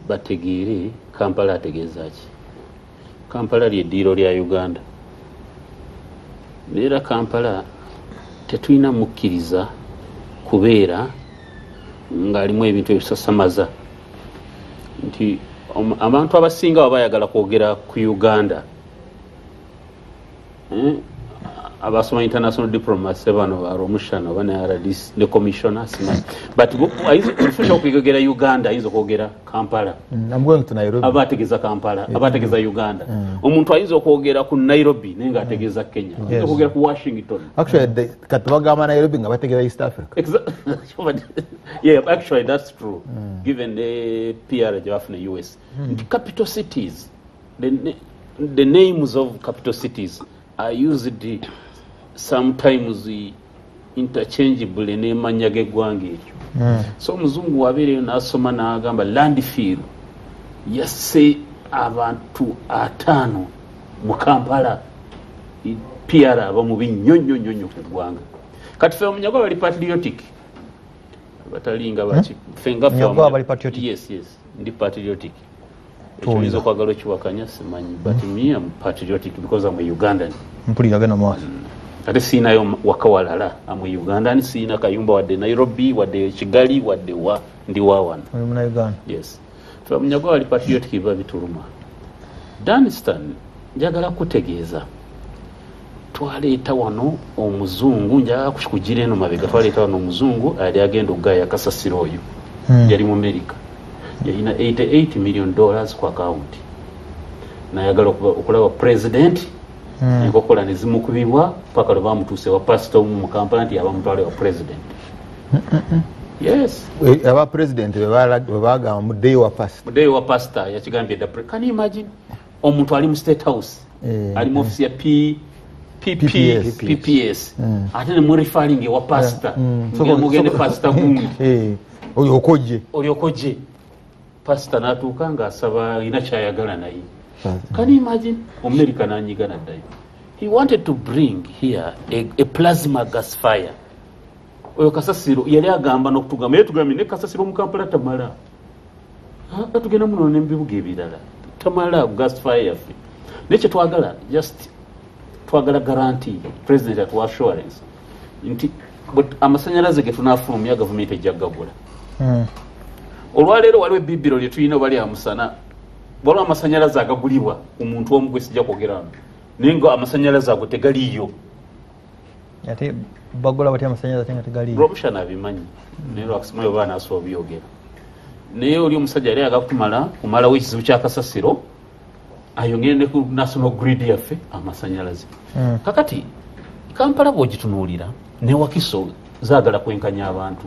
Bategeere Kampala ategeeza ki. Kampala lyeddiiro lya Uganda, naye era Kampala tetulina mukkiriza kubeera ng'alimu ebintu ebisasamaza nti abantu abasinga baba bayagala kwogera ku Uganda, abasoma international diplomacy bano ba Rwomushana oba ne RDC ne commissioner simanyi, but ayinza okwogera Uganda, ayinza okwogera Kampala. I'm going to Nairobi. Aba ategeeza Kampala, aba ategeeza Uganda. Omuntu ayinza okwogera ku Nairobi naye nga ategeeza Kenya, ayinza okwogera ku Washington. Actually, kati bagamba Nairobi nga bategeeza East Africa. Yeah, actually that's true. Given the PR gye bafuna US nti capital cities, the names of capital cities are used sometimes interchangeably n'emannya g'eggwanga eryo. So omuzungu wabeereyo n'asoma n'agamba landfill yasse abantu 50 mu Kampala, PR aba mubi nnyo nnyo nnyo nnyo ku ggwanga. Kati ffe Omunyagwa bali patriotic, batalinga baki ffe nga ffe Munyagwa bali patriotic. Yes, ndi patriotic. Ekyoyinza okwagala okiwakanya simanyi, but me am patriotic because I'm a Ugandan. Mpulira genda maaso. Ate siinayo waka walala, am a Ugandan, siina kayumba wadde Nairobi, wadde Kigali, wadde wa, ndi wa wano. Oli muna Uganda. Yes. Ffe Omunyagwa bali patriotic biba bituluma. Danstan, njagala kutegeeza twaleeta wano omuzungu, njagala kugira eno mabega, twaleeta wano omuzungu ali agenda okugaaya kasasiro oyo. Yali mu America. Yalina $88 million ku account. Nayagala okulaba president, enkokola ne zimukubibwa paka lwe bamutuuse wa pastor omu mu Kampala nti abamutwale wa president. Yes. Aba president bwe bagamba muddeyo wa pastor. Muddeyo wa pastor yakigambye dda. Can you imagine? Omuntu ali mu State House, ali mu office ya PPS. PPS. Ate ne mu referring wa pastor. Mugende pastor gundi. Oyo okoje. Oyo okoje. Pastor n'atuuka ng'asaba alina ky'ayagala naye. Can you imagine? Omumerika n'anyiga n'addayo. He wanted to bring here a plasma gas fire. Oyo kasasiro yali agamba n'okutugamba, naye tugambye ne kasasiro mu Kampala tamala. Tugenda muno ne mu bibuga ebirala. Tamala gas fire yaffe. Naye kye twagala, just twagala guarantee, president atuwa assurance nti amasanyalaze ge tunaafulumya gavumenti ejja kugagula. Olwaleero waliwo ebbibiro lye tulina oba lya musana, waliwo amasanyalaze agagulibwa omuntu omu gwe sijja kwogera wano, naye nga amasanyalaze ago tegaliiyo. Ate bagula batya amasanyalaze ate nga tegaliiyo? Rwomushana abimanyi, naye lwakusimayo oba anaasobola obyogera. Naye oli omusajja yali ayagala kumalawo ekizibu kya kasasiro, ayongere ne ku national grid yaffe amasanyalaze. Kakati Kampala bw'ogitunuulira ne Wakiso zaagala kwenkanya abantu.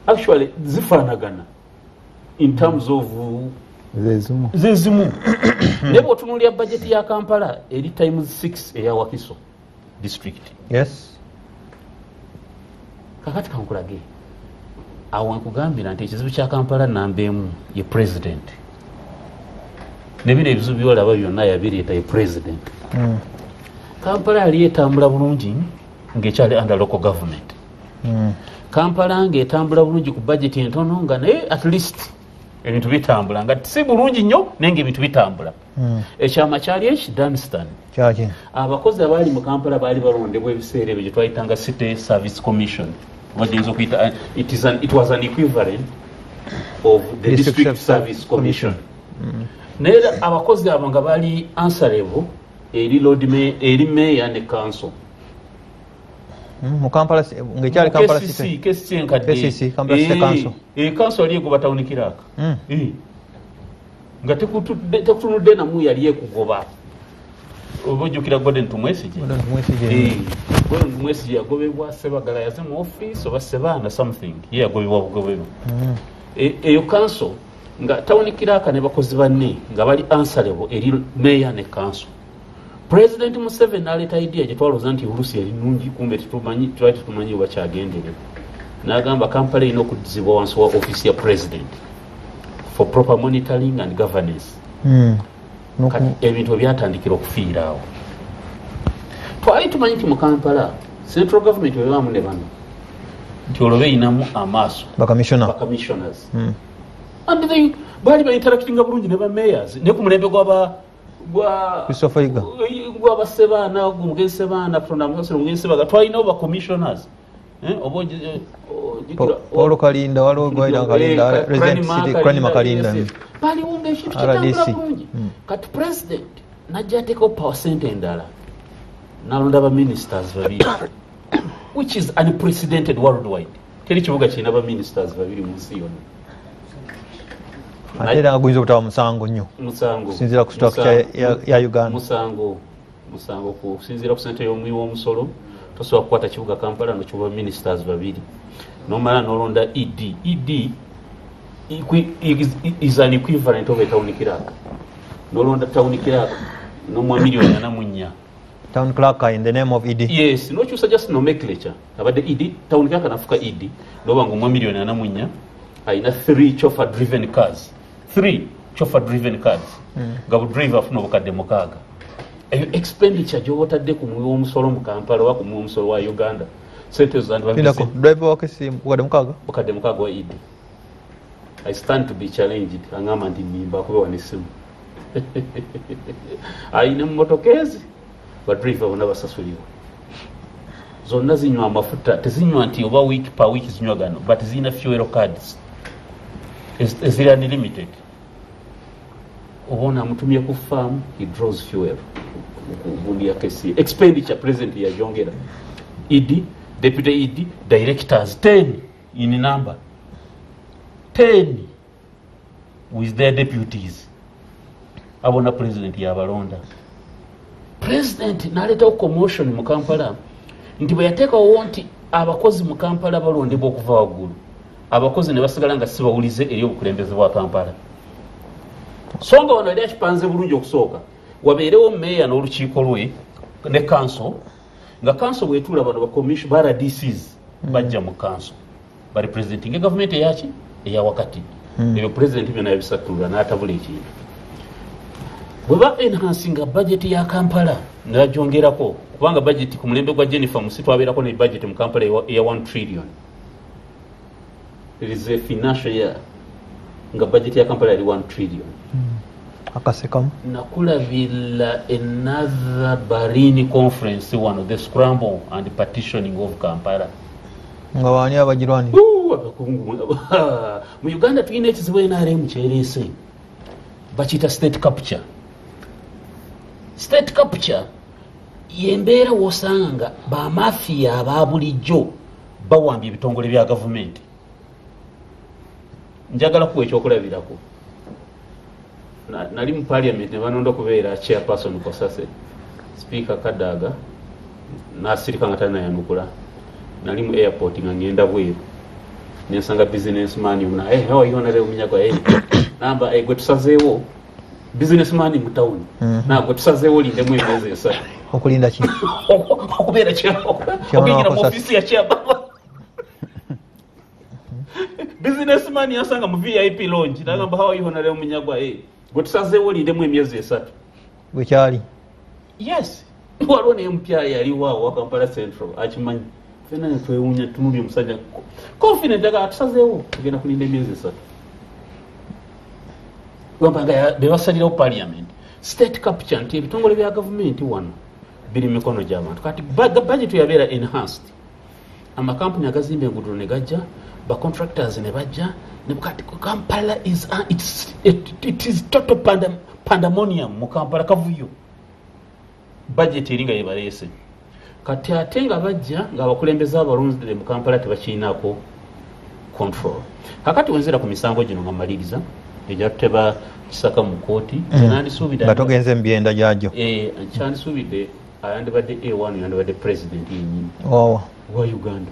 Actually zifaanagana in terms of zezimu. Zezimu. Naye bw'otunuulira budget ya Kampala eri times 6 eya Wakiso district. Yes. Kakati kankulage. Awo nkugambira nti ekizibu kya Kampala namba emu ye president. Ne bino ebizibu by'olaba byonna yabireeta ye president. Kampala yali etambula bulungi ng'ekyali under local government. Kampala ng'etambula bulungi ku budget entono nga naye at least ebintu bitambula nga si bulungi nnyo naye ng'ebintu bitambula. Ekyama kyali eki Danstan. Kyaki. Abakozi abaali mu Kampala baali balondebwa ebiseera ebyo gye twayitanga City Service Commission. Oba gye okuyita, it was an equivalent of the District Service Commission. Naye abakozi abo nga baali answerable eri Lord Mayor, eri Mayor ne Council. Mu Kampala ng'ekyali Kampala City. KCC enkadde. KCC, Kampala City Council. Council yali egoba town clerk. Nga tekutunudde namu yali ekugoba. Oba ojjukira Gordon Tumwesigye? Gordon Tumwesigye. Gordon Tumwesigye yagobebwa Sebagala yaze mu office oba Sebaana something. Ye yagobebwa bugobebwa. Eyo council nga town clerk ne bakozi banne nga bali answerable eri Mayor ne Council. President Museveni n'aleeta idea gye twalowooza nti oluusi yali nnungi, kumbe tetumanyi, twali tetumanyi oba kyagenderera. N'agamba Kampala erina okuddizibwa wansi wa office ya president for proper monitoring and governance. Kati ebintu byatandikira okufiira awo. Twali tumanyi nti mu Kampala central government bwe ne bano nti olwo beeyinamu amaaso Bakamishona. Bakamishoners. And they Baali ba interactinga bulungi ne ba mayors ne ku mulembe gwa Christopher Yiga gwa Sebaana, omugenzi Sebaana, Katonda amusasire, omugenzi Sebaana, twalinawo ba commissioners. Oba Paulo Kalinda, waliwo Gwaira Kalinda, Resident City, Cranima Kalinda. Baliwo ng'ekintu kitambula bulungi. Kati president najja ateekawo power center endala, n'alonda ba ministers babiri, which is unprecedented worldwide. Teri kibuga kirina ba ministers babiri mu nsi yonna. Ate era guyinza obutaba musango nnyo. Musango. Kusinziira ku structure ya Uganda. Musango kusinziira ku ssente y'omuwi w'omusolo. Tosobola kukwata kibuga Kampala n'okiwa ministers babiri. N'omala n'olonda ED. ED is an equivalent of a town clerk. N'olonda town clerk n'omuwa 44 million. Town clerk in the name of ED. Yes, n'okyusa just nomenclature. Abadde ED, town clerk nafuka ED. N'oba ng'omuwa 44 million, alina 3 chauffeur driven cars. 3 chauffeur driven cars. Nga bu driver afuna 6,000. Eyo expenditure gy'oba otadde ku muwi w'omusolo mu Kampala oba ku muwi w'omusolo wa Uganda, sente ezo zandiba Lindako, driver wa KCC 6,000? 6,000 wa ED. I stand to be challenged. Angamba nti nnimba, akube wano essimu. Ayina emmotoka ezi badriver bonna basasulibwa, zonna zinywa amafuta, tezinywa nti oba week per week zinywa gano, but zirina fuel cards eziri unlimited. Oba ono amutumye ku farm, he draws fuel gundi ya KCCA. Expenditure president yagyongera. ED, deputy ED, directors 10 in number, 10 with their deputies, abona president yabalonda. President n'aleetawo commotion mu Kampala nti bwe yateekawo nti abakozi mu Kampala balondebwa okuva waggulu, abakozi ne basigala nga si bawulize eri obukulembeze bwa Kampala. So nga wano yali akipanze bulungi, okusooka wabeerewo meeya n'olukiiko lwe ne kanso, nga kanso bwetuula bano ba RDCs bajja mu kanso barepresentinga gavumenti eyaki eyawakati. Ebyo president byonna yabisatulula n'atabula ekintu. Bwe ba enhancinga budget ya Kampala ne bagyongerako, kubanga budget ku mulembe gwa Jennifer Musi twabeerako ne budget mu Kampala eya 1 trillion. There is a financial year nga budget ya Kampala yali 1 trillion. Akasekamu. Nakulabira another Berlin conference wano, the scramble and partitioning of Kampala. Nga baani abagirwanira? Ooh, abakungu mu Uganda tulina ekizibu NRM kyereese, bakiyita state capture. State capture yembeera wosanga nga bamafiya aba bulijjo bawambye ebitongole bya gavumenti. Njagala kuwa ekyokulabirako. Nali mu parliament ne banonda okubeera chairperson COSASE. Speaker Kadaga nasirika nga tanayanukula. Nali mu airport nga ngenda bweru, nensanga businessman omuna, "Hey, how are you, Honorable Munyagwa?" "Hey." Namba, "Hey, gwe tusazeewo." Businessman mu town. "Na gwe tusazeewo lindemu emyezi 3." Okulinda ki? Okubeera okuyingira mu wa ofiisi ya chairman. Businessman yasanga mu VIP lounge, nagamba, "How are you, Honorable Munyagwa?" "Hey, gwe tusazeewo lindemu emyezi 3." Bwekyali? Yes, waliwo nempya yaliwo awo wa Kampala Central akimanyi. Fena netwewunya, tunulya omusajja confident aga tusazeewo tugenda kulinda emyezi 3. Gamba nga bebasalirawo parliament. State capture nti ebitongole bya gavumenti wano biri mu mikono gy'abantu. Kati budget yabeera enhanced, amakampuni agazimba enguudo ne gajja, bacontractors ne bajja ne kati Kampala is it is total pandemonium mu Kampala, kavuyo. Budget eri nga yebaleese. Kati ate nga bajja ng'abakulembeze abalonde mu Kampala tebakirinako control. Kakati wenzera ku misango gino nga maliriza egyatuteba Kisaka mu kooti, nandisuubidde Nga togenze mu byenda gyagyo. Eh, kyandisuubidde ayandibadde A1 yandibadde president yennyini Owa? Wa Uganda.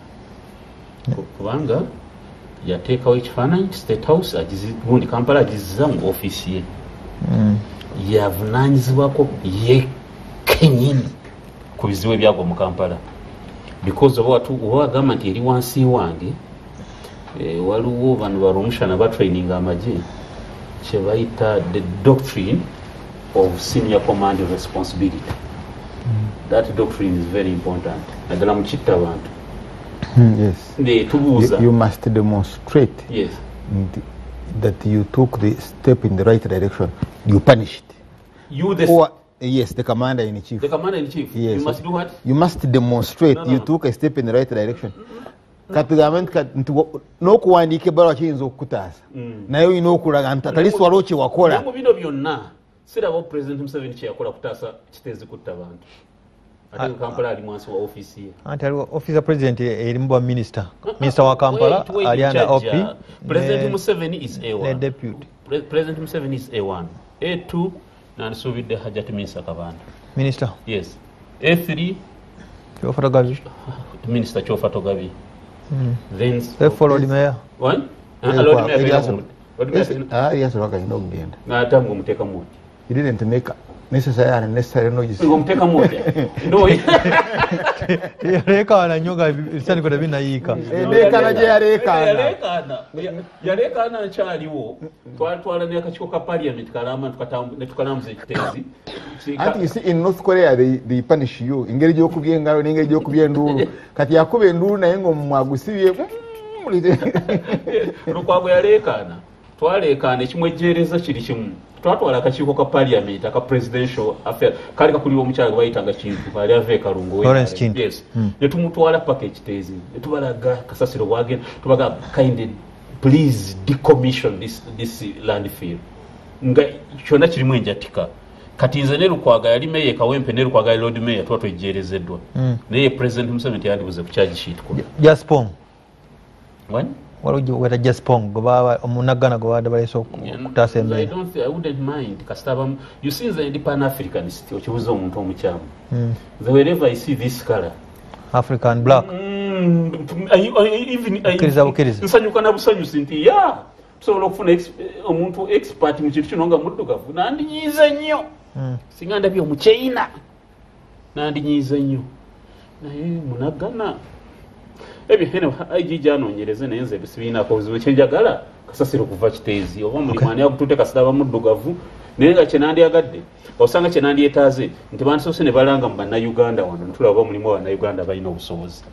Kubanga yateekawo ekifaananyi State House gundi Kampala agizza mu ofiisi ye. Yavunaanyizibwako ye kenyini ku bizibu ebyagwa mu Kampala, because oba wagamba nti eri wansi wange, waliwo bano balwomushana batraininga amagye kyebayita the doctrine of senior command responsibility. That doctrine is very important, naddala mu kitta abantu. Yes. Tubuuza. You must demonstrate Yes. nti that you took the step in the right direction, you punished. You the... Yes, the commander in chief. The commander in chief. Yes. You must do what? You must demonstrate. No, no, you no. took a step in the right direction. Katugambe nti n'okuwandiika ebbaluwa kiyinza okukutaasa. Naye olina okulaga nti at least waliwo kye wakola. Mu bino byonna siraba President Museveni kye yakola kutaasa Kiteezi kutta bantu. Ate Kampala ali mwansi wa ofiisi ye. Anti aliwo ofiisi ya president erimu bwa minister. Minister wa Kampala ali under OP. President Museveni is A1. Ne deputy. President Museveni is A1. A2 nandisuubidde Hajjati Minsa Kabanda. Minister. Yes. A3 Kyofatogabye. Minister Kyofatogabye. Then Lord Mayor. What? Lord Mayor. Yes, okugenda. N'atanga omuteeka mu. He didn't make necessary and unnecessary noise. Ng'omuteeka mu otya? No. Yaleekaana nnyo nga ebisaniiko tebinnayiika. Endeekaana gye yaleekaana. Yaleekaana nkyaliwo. Twatwala n'akakiiko ka parliament kalamba ne tukalambuza Ekiteezi. Anti you see in North Korea they punish you. Engeri gy'okubya engalo n'engeri gy'okubya enduulu. Kati yakuba enduulu naye ng'omumwa agusibye. Lukwago yaleekaana. Twaleekaana ekimwejjeereza kiri kimu. Twatwala akakiiko ka parliament aka presidential affair kali kakulirwa omukyala gwe bayitanga Kintu ali ava e Kalungu. Yes. Ne tumutwala paka Ekiteezi ne tubalaga kasasiro bwagenda tubaga kind please decommission this landfill nga kyonna kirimu enjatika. Kati nze ne Lukwaga yali meya Kawempe ne Lukwaga yali Lord Mayor tuba twejjeerezeddwa. Naye President Museveni teyandibuze ku charge sheet kuno. Jaspong. What? Waliwo gweta Jaspong gwe omunagana gwe babadde baleese okutaasa embeera. I wouldn't mind kasita you see nze ndi Pan-Africanist okibuuza omuntu omukyamu. Nze wherever I see this color African black. Even nsanyuka na busanyusi nti ya tusobola okufuna omuntu expert mu kintu kino nga muddugavu nandinyiize nnyo. Singa ndabye omuchina nandinyiize nnyo. Naye munagana ebyo IGG anoonyereze naye nze sibiinaako obuzibu kye njagala kasasiro kuva Kiteezi oba mulimu ani akututte kasita aba muddugavu naye nga kye nandyagadde osanga kye nandyetaaze nti bandisoose ne balanga mu bannayuganda wano ntulaba oba mulimu bannayuganda balina obusobozi.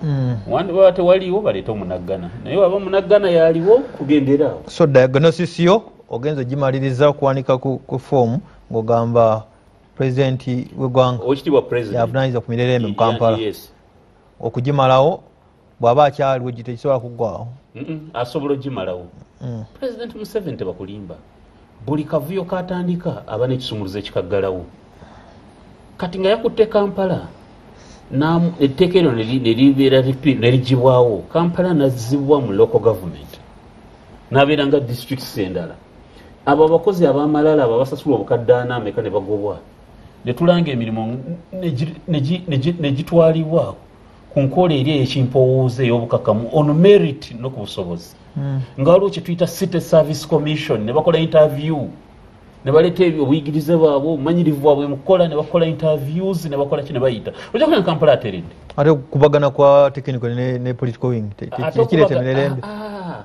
Wandi baba tewaliiwo baleete omunaggana naye waba munaggana yaliwo kugendera awo. So diagnosis yo ogenza ogimaliriza okuwanika ku foomu ng'ogamba pulezidenti w'eggwanga Oweekitiibwa President yavunaanyizibwa ku mirerembe mu Kampala. Yes. Okugimalawo bw'aba akyaliwo tekisobola kuggwawo. Asobola ogimalawo. President Museveni tebakulimba. Buli kavuyo katandika aba n'ekisumuluzo ekikaggalawo. Kati nga yakutte Kampala etteeka eryo ne ligibwawo. Kampala n'azzibwa mu local government n'abeera nga districts endala. Abo abakozi ab'amalala abo abasasulwa obukadde ana ameka ne bagobwa. Ne tulanga emirimu ne gitwalibwa ku nkola eri ey'ekimpowooze ey'obukakamu on merit no ku busobozi. Nga waliwo kye tuyita City Service Commission ne bakola interview ne baleeta obuyigirize bwabwe obumanyirivu bwabwe mu kukola ne bakola interviews ne bakola ki ne bayita. Ojja kulaba Kampala ateredde. Ate okubagana kwa technical ne political wing tekireeta mirerembe.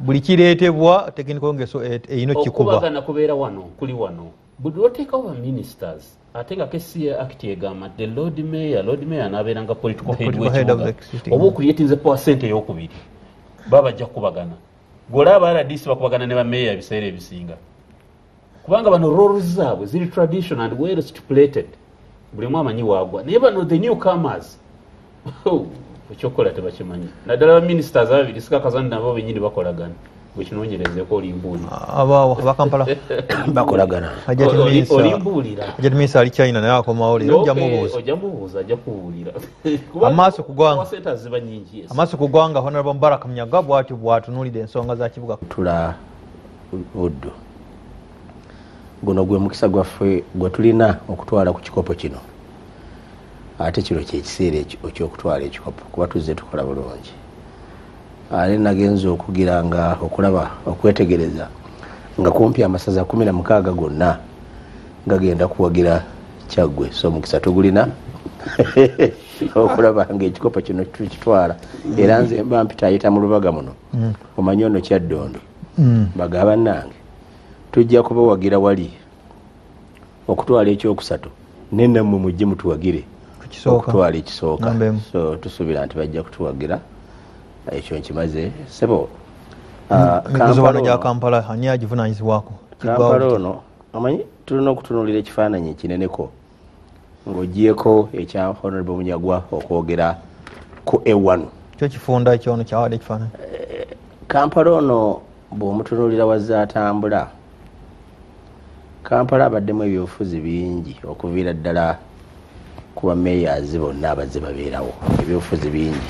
Buli kireetebwa technical wing erina okukikuba. Okubagana kubeera wano kuli wano. Buli lw'oteekawo ba ministers ate nga KCA Act egamba the Lord Mayor n'abeera nga political head w'ekibuga oba ocreatinze power center ey'okubiri baba bajja kukubagana. Gw'olaba RDC bakubagana ne bameeya ebiseera ebisinga. Kubanga bano roles zaabwe ziri traditional and well stipulated. Buli omu amanyi waagwa. Naye bano the newcomers ekyokukola tebakimanyi. Naddala ba ministers ababiri sikakasa nti nabo bennyini bakolagana. Bwe kinoonyerezeeko olimbuulira. Abaawo aba Kampala bakolagana. Olimbuulira. Hajjati Minsa ali China naye akomawo leero ojja mubuuza. Ojja mubuuza ajja kubuulira. Amaaso ku ggwanga. Sente ziba nnyingi. Amaaso ku ggwanga Honorable Mubarak Munyaga bw'atyo bw'atunuulidde ensonga za kibuga. Tula Buddu. Guno gwe mukisa gwaffe gwe tulina okutwala ku kikopo kino. Ate kino kye kiseera eky'okutwala ekikopo kuba tuzze tukola bulungi. Ale nagenze okugira nga okulaba okwetegereza nga kumpi amasaza 16 gonna gagenda kuwagira Kyaggwe. So mukisa tugulina okulaba nga ekikopo kino tukitwala. Era nze mba mpita ayita mu Lubaga muno omanyi ono Kyaddondo bagaba bannange tujja kubawagira wali okutwala ekyokusatu nennammwe mujje mutuwagire okutwala ekisooka. So tusuubira nti bajja kutuwagira. Ekyo nkimaze. Sebo Miguzubano gya Kampala ani agivunaanyizibwako? Kampala ono omanyi tulina okutunuulira ekifaananyi ekineneko ng'ogyeko ekya Honorable Munyagwa okwogera ku A1. Kyo kifunda ekyono kyawadde ekifaananyi. Kampala ono bw'omutunuulira wazze atambula, Kampala abaddemu ebyobufuzi bingi okuviira ddala ku bameeyazi bonna abazze babeerawo, ebyobufuzi bingi.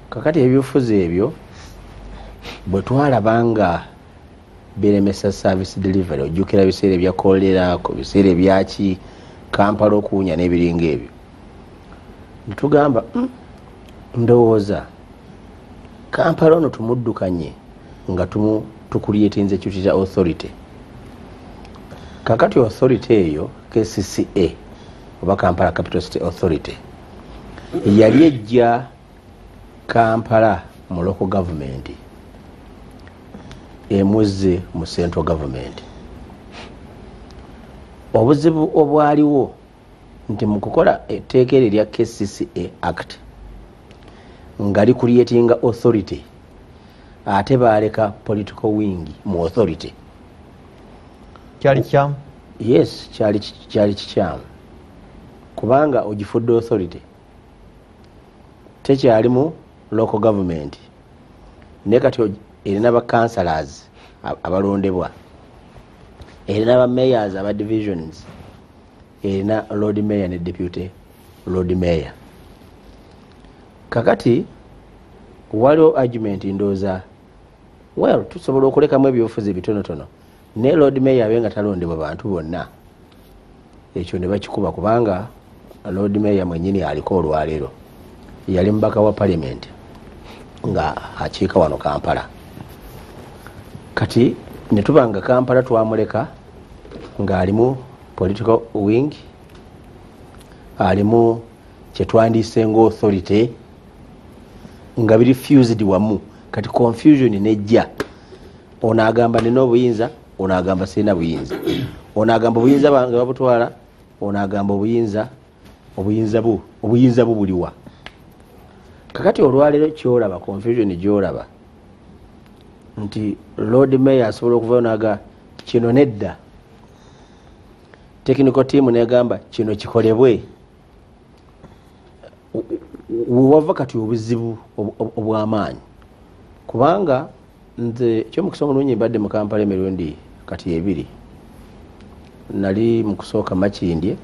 Kakati ebyobufuzi ebyo bwe twalaba nga biremesa service delivery, ojjukira biseera ebya kolera, biseera ebyaki, Kampala okuwunya n'ebiringa ebyo, netugamba ndowooza Kampala ono tumuddukanye nga tucreatinze kyutita authority. Kakati authority eyo KCCA oba Kampala Capital City Authority yali ejja Kampala mu local government emuzze mu central government. Obuzibu obwaliwo nti mu kukola etteeka eryo erya KCCA Act nga licreatinga authority, ate baaleka political wing mu authority. Kyali kikyamu? Yes, kyali kikyamu kubanga ogifudde authority, tekyalimu local government, naye kati erina ba councillors abalondebwa, erina ba mayors aba divisions, erina lord mayor ne deputy lord mayor. Kakati waliwo argument ndowooza, well, tusobola okulekamu ebyobufuzi bitonotono naye lord mayor abe nga talondebwa bantu bonna, ekyo ne bakikuba kubanga lord mayor mwennyini aliko olwaleero yali mubaka wa parliament nga akiika wano Kampala. Kati ne tuba nga Kampala twamuleka ng'alimu political wing, alimu kyetwandiise nga authority, nga biri fused wamu. Kati confusion nejja, ono agamba nina obuyinza, ono agamba sirina buyinza, ono agamba obuyinza bwange babutwala, ono agamba obuyinza bu buliwa. Kakati olwaleero kyolaba confusion gyolaba nti lord mayor asobola okuvayo naga kino nedda, technical team negamba kino kikolebwe. Wewava kati obuzibu obw'amaanyi, kubanga nze ekyomukisa omulungi mbadde mu Kampala emirundi kati ebiri. Nali mu kusooka Makindye,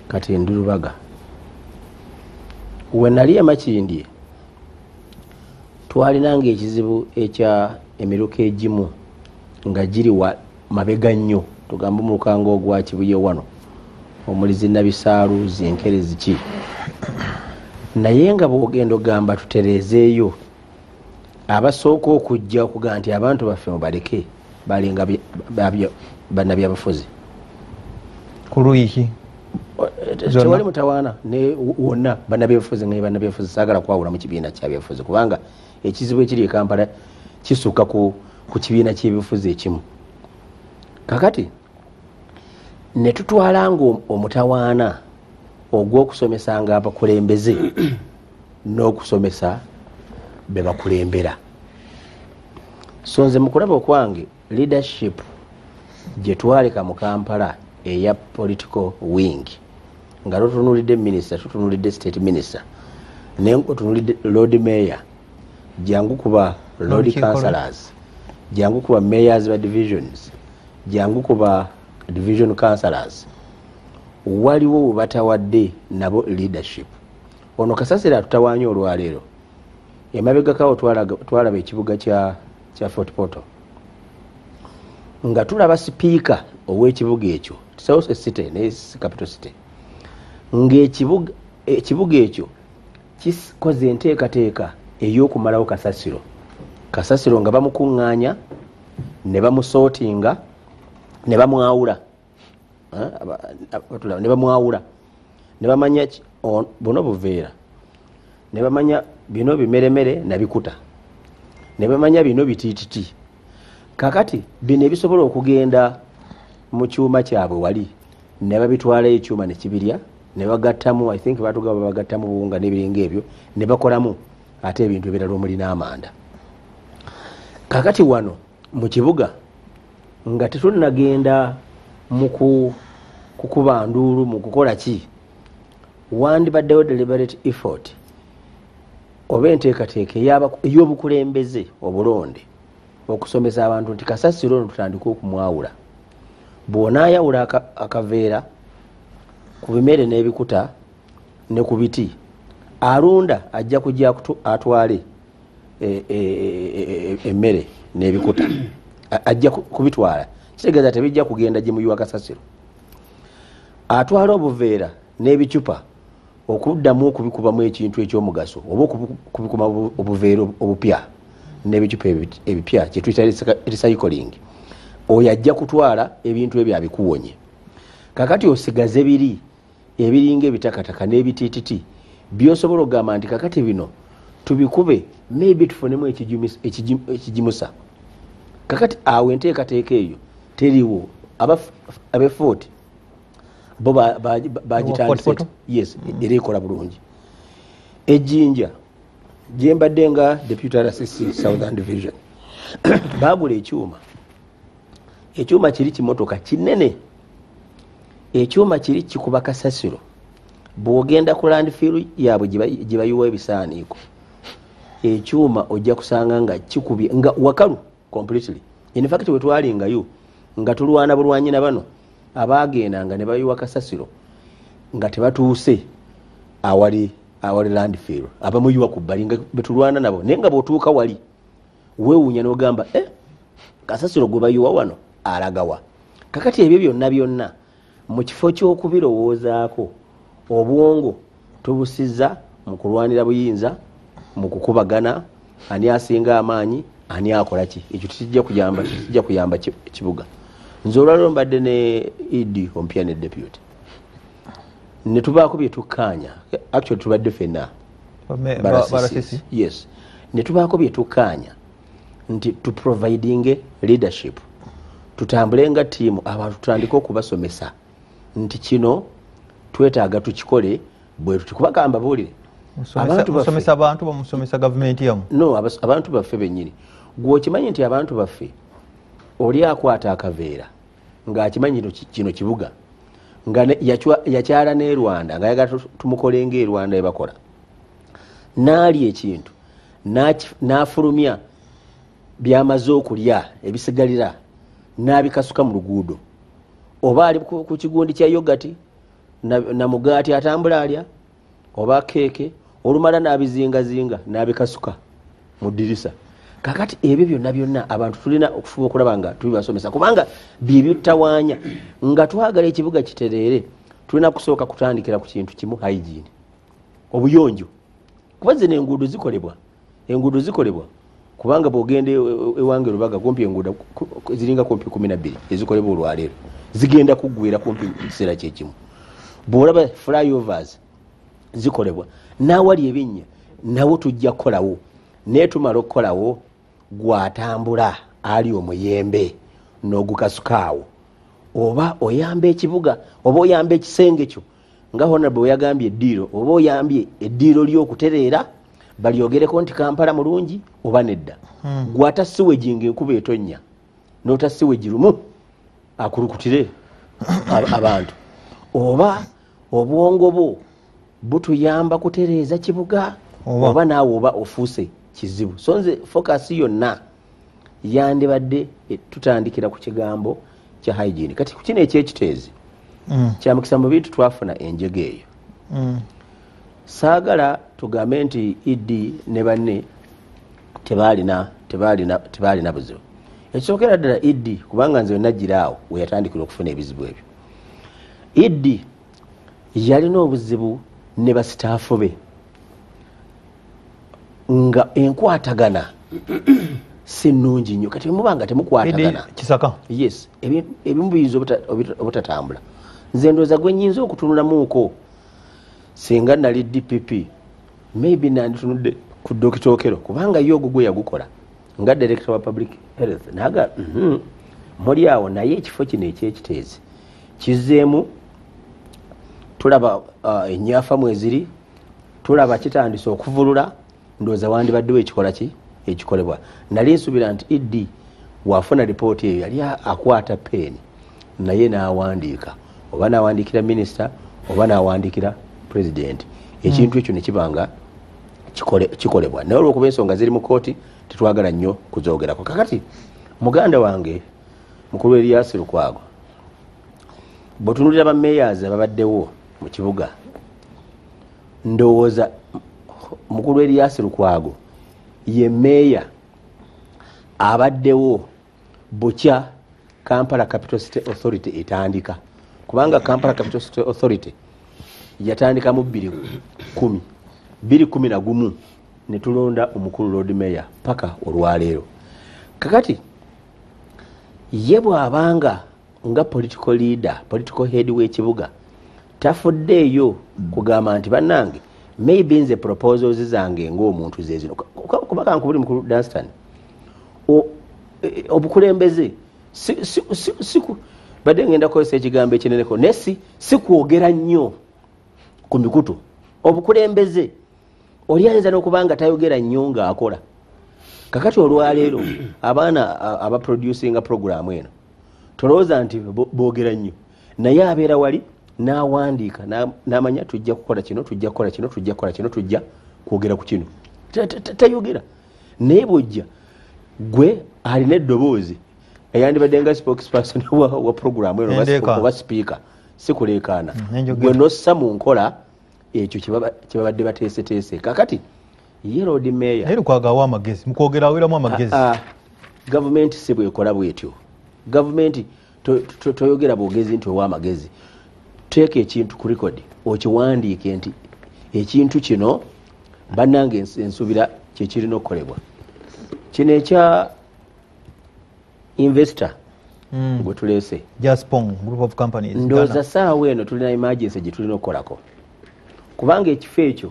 kati ndi Lubaga. We nali e Makindye twalinanga ekizibu ekya emiruka egimu nga giri wa mabega nnyo, tugamba omulukanga ogwa Kibuye wano omuli zinnabisaalu, zinkere, ziki, naye nga bw'ogenda ogamba tutereezeeyo, abasooka okujja okugamba nti abantu baffe mubaleke balinga bannabyabufuzi. Ku luuyi ki? Tewali mutawaana ne wonna bannabyabufuzi nga bannabyabufuzi, saagala kwawula mu kibiina kya byabufuzi kubanga ekizibu ekiri e Kampala kisukka ku kibiina ky'ebyobufuzi ekimu. Kakati ne tutwalanga omutawaana ogw'okusomesanga abakulembeze n'okusomesa be bakulembera. So nze mu kulaba okwange leadership gye twaleka mu Kampala eya political wing, nga tutunuulidde minister, tutunuulidde state minister, naye otunuulidde lord mayor, jangu kuba lord councillors, jangu kuba mayors ba divisions, jangu kuba division councillors, waliwo we batawadde nabo leadership. Ono kasasiro atutawaanya olwaleero. Emabegakawo twalaba ekibuga kya Fort Portal nga tulaba sipiika ow'ekibuga ekyo, South City ne Capital City, ng'ekibuga ekyo kikoze enteekateeka ey'okumalawo kasasiro. Kasasiro nga bamukuŋŋaanya ne bamusootinga ne bamwawula, ne bamanya buno buveera, ne bamanya bino bimeremere nabikuta, ne bamanya bino bitiititi. Kakati bino ebisobola okugenda mu kyuma kyabwe wali ne babitwalayo ekyuma ne kibirya ne bagattamu, I think batugamba bagattamu buwunga n'ebiringa ebyo ne bakolamu ate ebintu ebirala omuli n'amanda. Kakati wano mu kibuga nga tetunnagenda mu kukuba nduulu, mu kukola ki, wandibaddewo deliberate effort oba enteekateeka ey'obukulembeze obulonde okusomesa abantu nti kasasiro ono tutandike okumwawula. Bw'onaayawula akaveera ku bimere n'ebikuta ne ku biti, alunda ajja kujja atwale emmere n'ebikuta, ajja kubitwala, kitegeeza tebijja kugenda gye muyiwa kasasiro. Atwala obuveera n'ebicupa okuddamu okubikubamu ekintu ekyomugaso oba okubikuma obuveera obupya n'ebicupa ebipya kyetuyita recycling, oyo ajja kutwala ebintu ebyo abikuwonye. Kakati osigaze biri ebiringa ebitakataka n'ebitiititi byosobola okugamba nti kakati bino tubikube, maybe tufunemu ekigimusa. Kakati awo enteekateeka eyo teriwo. Abefooti bo bagitandise, yes, era ekola bulungi. Ejjinja gyembadde nga deputy RCC Southern Division bagula ekyuma, ekyuma kiri kimotoka kinene, ekyuma kiri kikuba kasasiro. Bw'ogenda ku landfill yaabwe gye bayiwa ebisaaniiko, ekyuma ojja kusanga nga kikubye nga wakalu completely. In fact bwe twalingayo nga tulwana bulwanyi na bano abaagendanga ne bayiwa kasasiro nga tebatuuse awali landfill, abamuyiwa ku bbali nga betulwana nabo, naye nga bw'otuuka wali weewuunya n'ogamba kasasiro gwe bayiwa wano alagawa. Kakati ebyo byonna byonna mu kifo ky'okubirowoozaako, obwongo tubusizza mu kulwanira buyinza, mu kukubagana ani asinga amaanyi, ani akola ki. Ekyo tekijja kuyamba kibuga. Nze olwaleero mbadde ne ED ompya ne deputy ne tubaako bye tukkaanya, actually tubadde ffenna yes, ne tubaako bye tukkaanya nti tuprovidinge leadership, tutambule nga ttiimu, abantu tutandike okubasomesa nti kino twetaaga tukikole bwe tuti. Kubagamba buulire musomesa abantu, bamusomesa gavumenti yamu? No, abantu baffe bennyini. Gwe okimanyi nti abantu baffe oli akwata akaveera ng'akimanyi kino kibuga, nga yakyala n'e Rwanda nga ayagala tumukole ng'e Rwanda ebakola, n'alya ekintu n'afulumya byamaze okulya ebisigalira n'abikasuka mu luguudo, oba ali ku kigundi kya yogati na mugaati atambula alya oba keeke, olumala n'abizingazinga n'abikasuka mu ddirisa. Kakati ebyo byonna byonna abantu tulina okufuba okulaba nga tubibasomesa, kubanga bye byutawaanya. Nga twagala ekibuga kitereere, tulina kusooka kutandikira ku kintu kimu, hygiene, obuyonjo. Kuba zino enguudo zikolebwa, enguudo zikolebwa kubanga bw'ogenda ewange Lubaga kumpi enguudo ziringa kumpi 12 ezikolebwa olwaleero zigenda kuggwera kumpi kiseera kyekimu. Bw'olaba flyovers zikolebwa, n'awali ebinnya nawo tujja kukolawo, naye tumala okukolawo gwatambula ali omuyembe n'ogukasukaawo, oba oyamba ekibuga oba oyamba ekisenge kyo nga honorable bwe yagambye eddiiro, oba oyambye eddiiro ly'okutereera balyogereko nti Kampala mulungi oba nedda. Gwata siwegi ng'enkuba etonnya n'ota siwegi lumu akulukutire abantu, oba obwongo bwo butuyamba kutereeza kibuga oba naawe oba ofuuse kizibu. So nze focus yonna yandibadde tutandikira ku kigambo kya hygiene. Kati ku kino ekyekiteezi kyamukisa mu bintu twafuna enjega eyo. Saagala tugambe nti ED ne banne tebalina buzibu. Ekisookera ddala ED, kubanga nze wenajjira awo we yatandikira okufuna ebizibu ebyo, ED yalina obuzibu ne basitaafu be nga enkwatagana si nnungi nnyo. Kati muba nga temukwatagana Kisaka, yes, ebimu biyinza obutatambula. Nze ndowooza gwe nnyinza okutunulamuuko singa nali DPP, maybe nanditunudde ku Dokita Okello, kubanga ye ogwo gwe yagukola nga director wa public health naga muli awo. Naye ekifo kino ekyekiteezi kizzeemu tulaba enyafa mweziri, tulaba kitandise okuvulula, ndowooza wandibaddewo ekikola ki ekikolebwa. Nali nsuubira nti ED wafuna ripooti eyo yali akwata peeni naye n'awandiika, oba n'awandiikira minisita oba n'awandiikira pulezidenti, ekintu ekyo ne kiba nga kikolebwa. Naye olw'okuba ensonga ziri mu kooti tetwagala nnyo kuzoogerako. Kakati muganda wange mukulu Erias Lukwago, bw'otunuulira ba mayors ababaddewo mu kibuga, ndowooza mukulu Erias Lukwago ye meeya abaddewo bukya Kampala Capital City Authority etandika, kubanga Kampala Capital City Authority yatandika mu 2010 2011 ne tulonda omukulu Lord Mayor paka olwaleero. Kakati ye bw'abanga nga political leader, political head w'ekibuga, tafuddeeyo kugamba nti bannange maybe nze proposals zange ng'omuntu ze zino. Kuba kankubuli mukulu Dunstan, obukulembeze badde ngenda kukozesa ekigambo ekineneko, naye si kwogera nnyo ku mikutu. Obukulembeze oli ayinza n'okuba nga tayogera nnyo ng'akola. Kakati olwaleero abaana abaproducinga programu eno tolowooza nti boogera nnyo, naye abeera wali n'awandiika n'amanya tujja kukola kino, tujja kukola kino, tujja kukola kino, tujja kwogera ku kino. Tayogera. Naye bw'ojja gwe alina eddoboozi eyandibadde nga spokesperson wa programu eno oba speaker, si kuleekaana, gwe n'ossa mu nkola ekyo kyebabadde bateeseteese. Kakati ye Lord Mayor naye Lukwago awa amagezi, mukwogera aweramu amagezi. Gavumenti si bwekola bwetyo. Gavumenti toyogera bwogezi nti owa amagezi. Teeka ekintu ku record, okiwandiike nti ekintu kino bannange ensuubira kyekirina okukolebwa. Kino ekya investor gwe tuleese, Jaspong Group of Companies, ndowooza ssaawa eno tulina emergency gye tulina okukolako, kubanga ekifo ekyo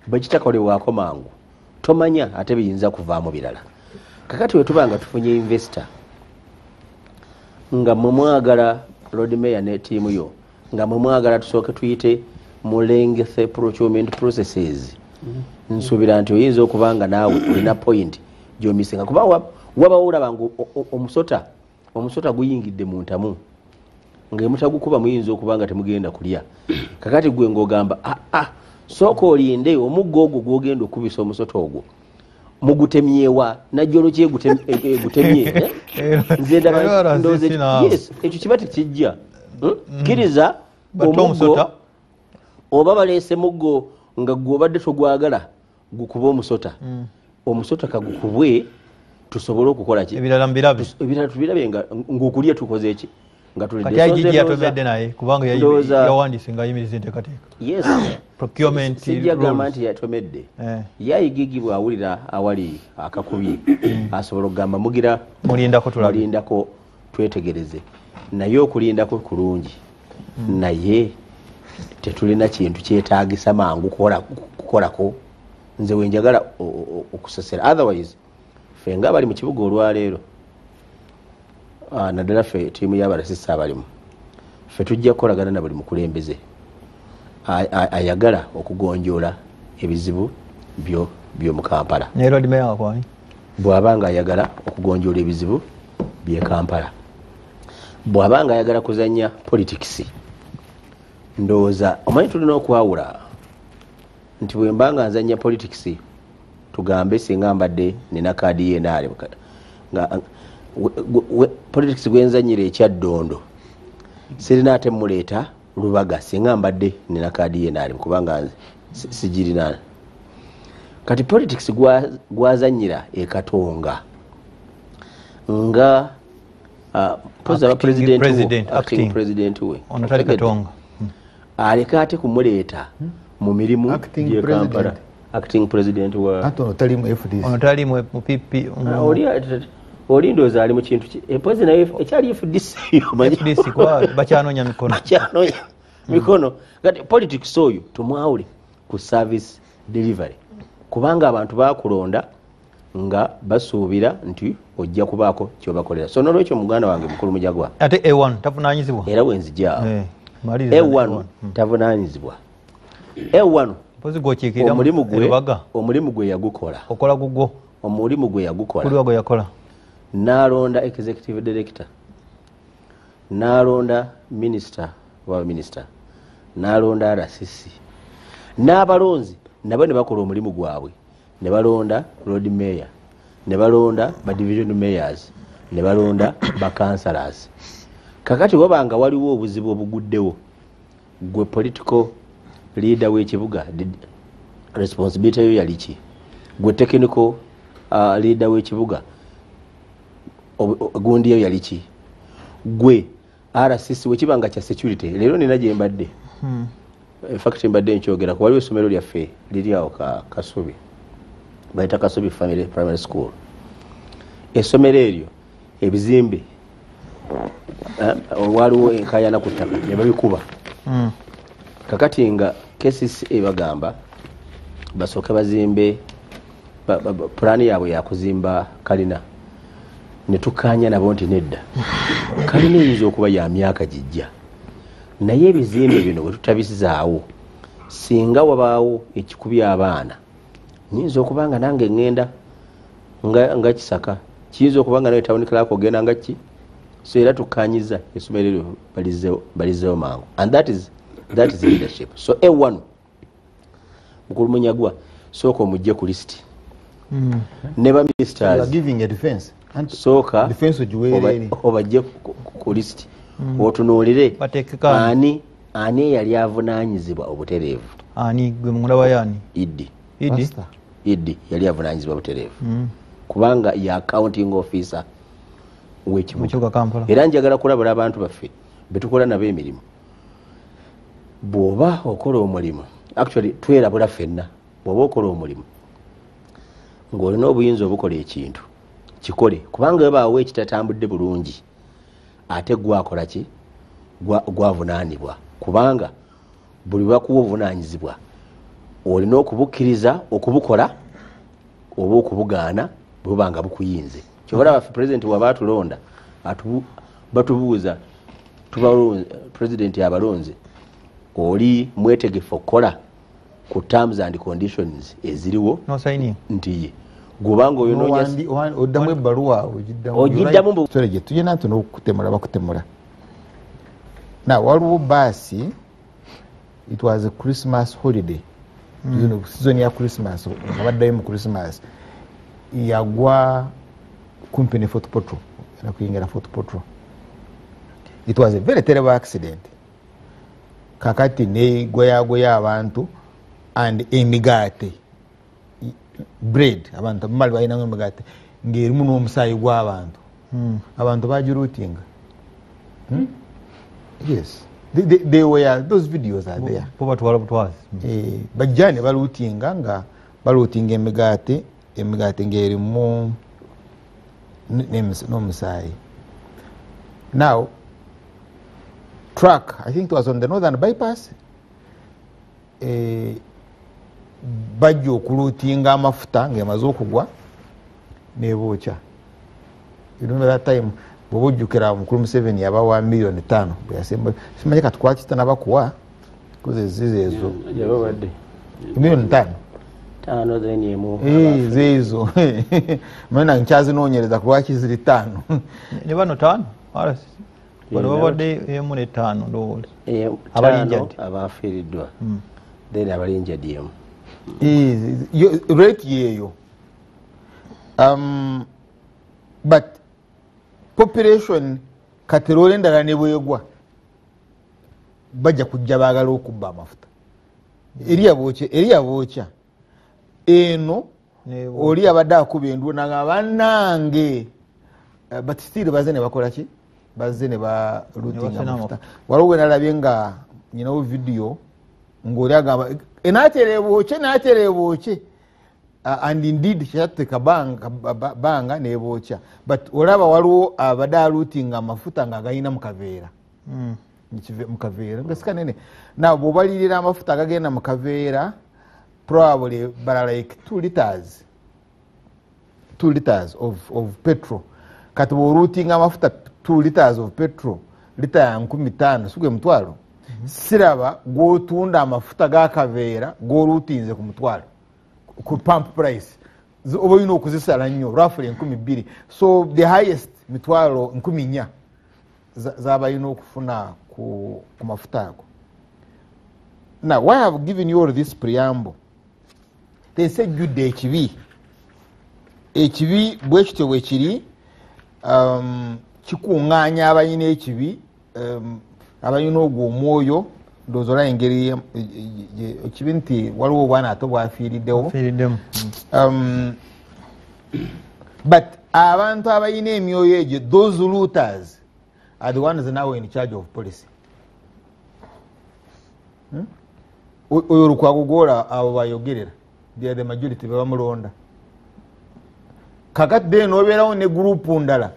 bwe kitakolebwako mangu tomanya ate biyinza kuvaamu birala. Kakati bwe tuba nga tufunye investor nga mwe mwagala Lord Mayor ne ttiimu yo, nga mwe mwagala tusooke tuyite mu lengthy procurement processes, nsuubira nti oyinza okuba nga naawe olina point gy'omisinga, kuba wabawo olaba nga omusota guyingidde mu ntamu ng'emutagukuba muyinza okuba nga temugenda kulya. Kakati gwe ng'ogamba sooka olinde omuggo ogwo gw'ogenda okubisa omusota ogwo mugutemyewa najjolo ki egutemye. Nze ndaba ndowooza yes, ekyo kiba tekijja. Kkiriza omuggo oba baleese muggo nga gwe obadde togwagala gukuba omusota, omusota kagukubwe tusobole okukola ki ebirala mbirabe, ebirala tubirabe nga ng'okulya tukoze eki nga tulidde. Kati IGG yatomedde naye kubanga yawandiise ng'ayimiriza enteekateeka. Yes, procurement sijja gamba nti yatomedde. Ye IGG bw'awulira awali akakubye asobola okugamba mugira mulindako tulabe, mulindako twetegereze. Naye okulindako kulungi, naye tetulina kintu kyetaagisa mangu kukolako. Nze wenjagala okusasira. Otherwise ffe nga abali mu kibuga olwaleero, naddala ffe ttiimu y'abalasisi abalimu, ffe tujja kukolagana na buli mukulembeze ayagala okugonjoola ebizibu by'omu Kampala. Naye Lord Mayor wakwani bw'aba nga ayagala okugonjoola ebizibu by'e Kampala, bw'aba nga ayagala kuzannya politics, ndowooza omanyi tulina okwawula nti bwe mba nga nzannya politics, tugambe singa mbadde nina kaadi y'NRM nga politics gwe nzannyira ekyaddondo sirina ate muleeta Lubaga singa mbadde nina kaadi y'NRM kubanga sigirina. Kati politics gwazannyira e Katonga nga poza aba president, acting president we ono tali Katonga, aleka ate kumuleeta mu mirimu gy'e Kampala. Acting president wa ate ono tali mu FDC, ono tali mu PP, oli ndowooza ali mu kintu ki empozi naye ekyali FDC, omanyi FDC kuba bakyanoonya mikono, bakyanoonya mikono. Kati politics oyo tumwawule ku service delivery, kubanga abantu bakulonda nga basuubira nti ojja kubaako kyobakolera. So nolwekyo muganda wange mukulu Mujagwa, ate A1 tavunaanyizibwa, era wenzija A1 tavunaanyizibwa. A1 omulimu gwe yagukola, okola gugwo, Omulimu gwe yagukola. Gwe yakola. N'alonda executive director. N'alonda minister wa minister. N'alonda RCC. N'abalonzi nabo ne bakola omulimu gwabwe. Ne balonda road mayor. Ne balonda ba division mayors. Ne balonda ba councillors. Kakati wabanga waliwo obuzibu obuguddewo. Gwe political leader w'ekibuga responsibility yo yali ki? Gwe technical leader w'ekibuga gundi yo yali ki? Gwe RCC wekibanga kya security leero nina gye mbadde. In fact mbadde nkyogera ku waliwo essomero lyaffe liri awo Kasubi, bayita Kasubi Family Primary School. Essomero eryo ebizimbe waliwo enkaayana ku ttaka ne babikuba. Kakati nga KCCA bagamba basooke bazimbe pulaani yaabwe yakuzimba kalina, ne tukkaanya nabo nti nedda, kalina eyinza okuba ya myaka gijja, naye ebizimbe bino bwe tutabisizaawo singa wabaawo ekikubya abaana nyinza okuba nga nange ŋŋenda nga Kisaka, kiyinza okuba nga nawe town clerk ogenda nga ki. So era tukkaanyiza essomero eryo balizzeewo mangu, and that is leadership. So A1 Mukulu Munyagwa sooka omujje ku list ne ba ministers giving a defense sooka defense ogiweerere obajje ku list otunuulire ani eyali avunaanyizibwa obutereevu. Ani gwe mulaba yani? Idi yali avunaanyizibwa butereevu kubanga ya accounting officer w'ekibuga Kampala. Era njagala kulabula abantu baffe betukola nabo emirimu, bw'oba okola omulimu, actually twerabula ffenna, bw'oba okola omulimu ng'olina obuyinza obukola ekintu kikole, kubanga webaawo ekitatambudde bulungi ate gwakola ki? Gwavunaanibwa, kubanga buli bakuwa obuvunaanyizibwa olina okubukkiriza okubukola oba okubugaana bwe nga bukuyinze. Kyova olaba president waba atulonda batubuuza, president abalonze oli mwetegefu okukola ku terms and conditions eziriwo nti ye gubanga oyo oddamu ebbaluwa ogiddamu tugenda nti n'okutemula bakutemula. Now waliwo baasi, it was a Christmas holiday, season ya Christmas, nga baddayo mu Christmas, yagwa kumpi ne Fort Portal, era kuyingira Fort Portal. It was a very terrible accident. Kakati negoyagoya abantu and emigaate, bread, abantu bamali balinamu emigaate ng'erimu n'omusaayi gw'abantu. Abantu bagiruutinga. Yes, they were, those videos are there. Bajja ne baluutinga nga baluutinga emigaate ng'erimu n'omusaayi. Now truck, I think it was on the northern bypass, bajja okuluutinga amafuta ng'emaze okugwa nebookya. You remember that time bw'oba ojjukira Mukulu Museveni yabawa 5 million. Simanyi kati kwaki tanabakuwa kuze zizo ezo yabawadde 5 million. 5 then emu zeezo mana nkyazinoonyereza ku lwaki ziri 5 ne bano 5 RCC bano babadde emu ne 5 ndowooza abalinjadi abafiiriddwa then abalinjadi emu rate yeeyo. But population katerole endala ne bwegwa bajja kujja baagala okubba amafuta. Eri abookya eno oli abadde akuba enduulu nagamba bannange, but still bazze ne bakola ki? Bazze ne baluutinga amafuta. Waliwo we nalabye nga nyinawo vidiyo ng'oli agamba enaatera ebookye, and indeed kyateka banga nebookya. But olaba waliwo abadde aluutinga amafuta nga gayina mu kaveera, mu kaveera nga si kanene. Now bw'obalirira amafuta agagenda mu kaveera probably but like 2 liters 2 liters of petrol. Kati bw'oruutinga amafuta 2 liters of petrol, lita ya 5,000 sigwe mutwalo. Siraba gw'otunda amafuta g'akaveera gw'oruutinze ku mutwalo ku pump price. Oba olina okuzisala nnyo roughly 2,000. So the highest mitwalo 4,000 z'abalina okufuna ku mafuta ago. Now, why I have given you all this preamble? Ensi ejjudde ekibi. Ekibi bwe kityo bwe kiri, kikuŋŋaanya abalina ekibi, abalina ogwo omwoyo. Ndowooza olaba engeri ekibi nti waliwo obwana ate bwafiiriddewo. But abantu abalina emyoyo egyo, those looters are the ones now in charge of policy. Oyo Lukwago gwola abo bayogerera, they are the majority, bebamulonda. Kakati then obeerawo ne gurupu ndala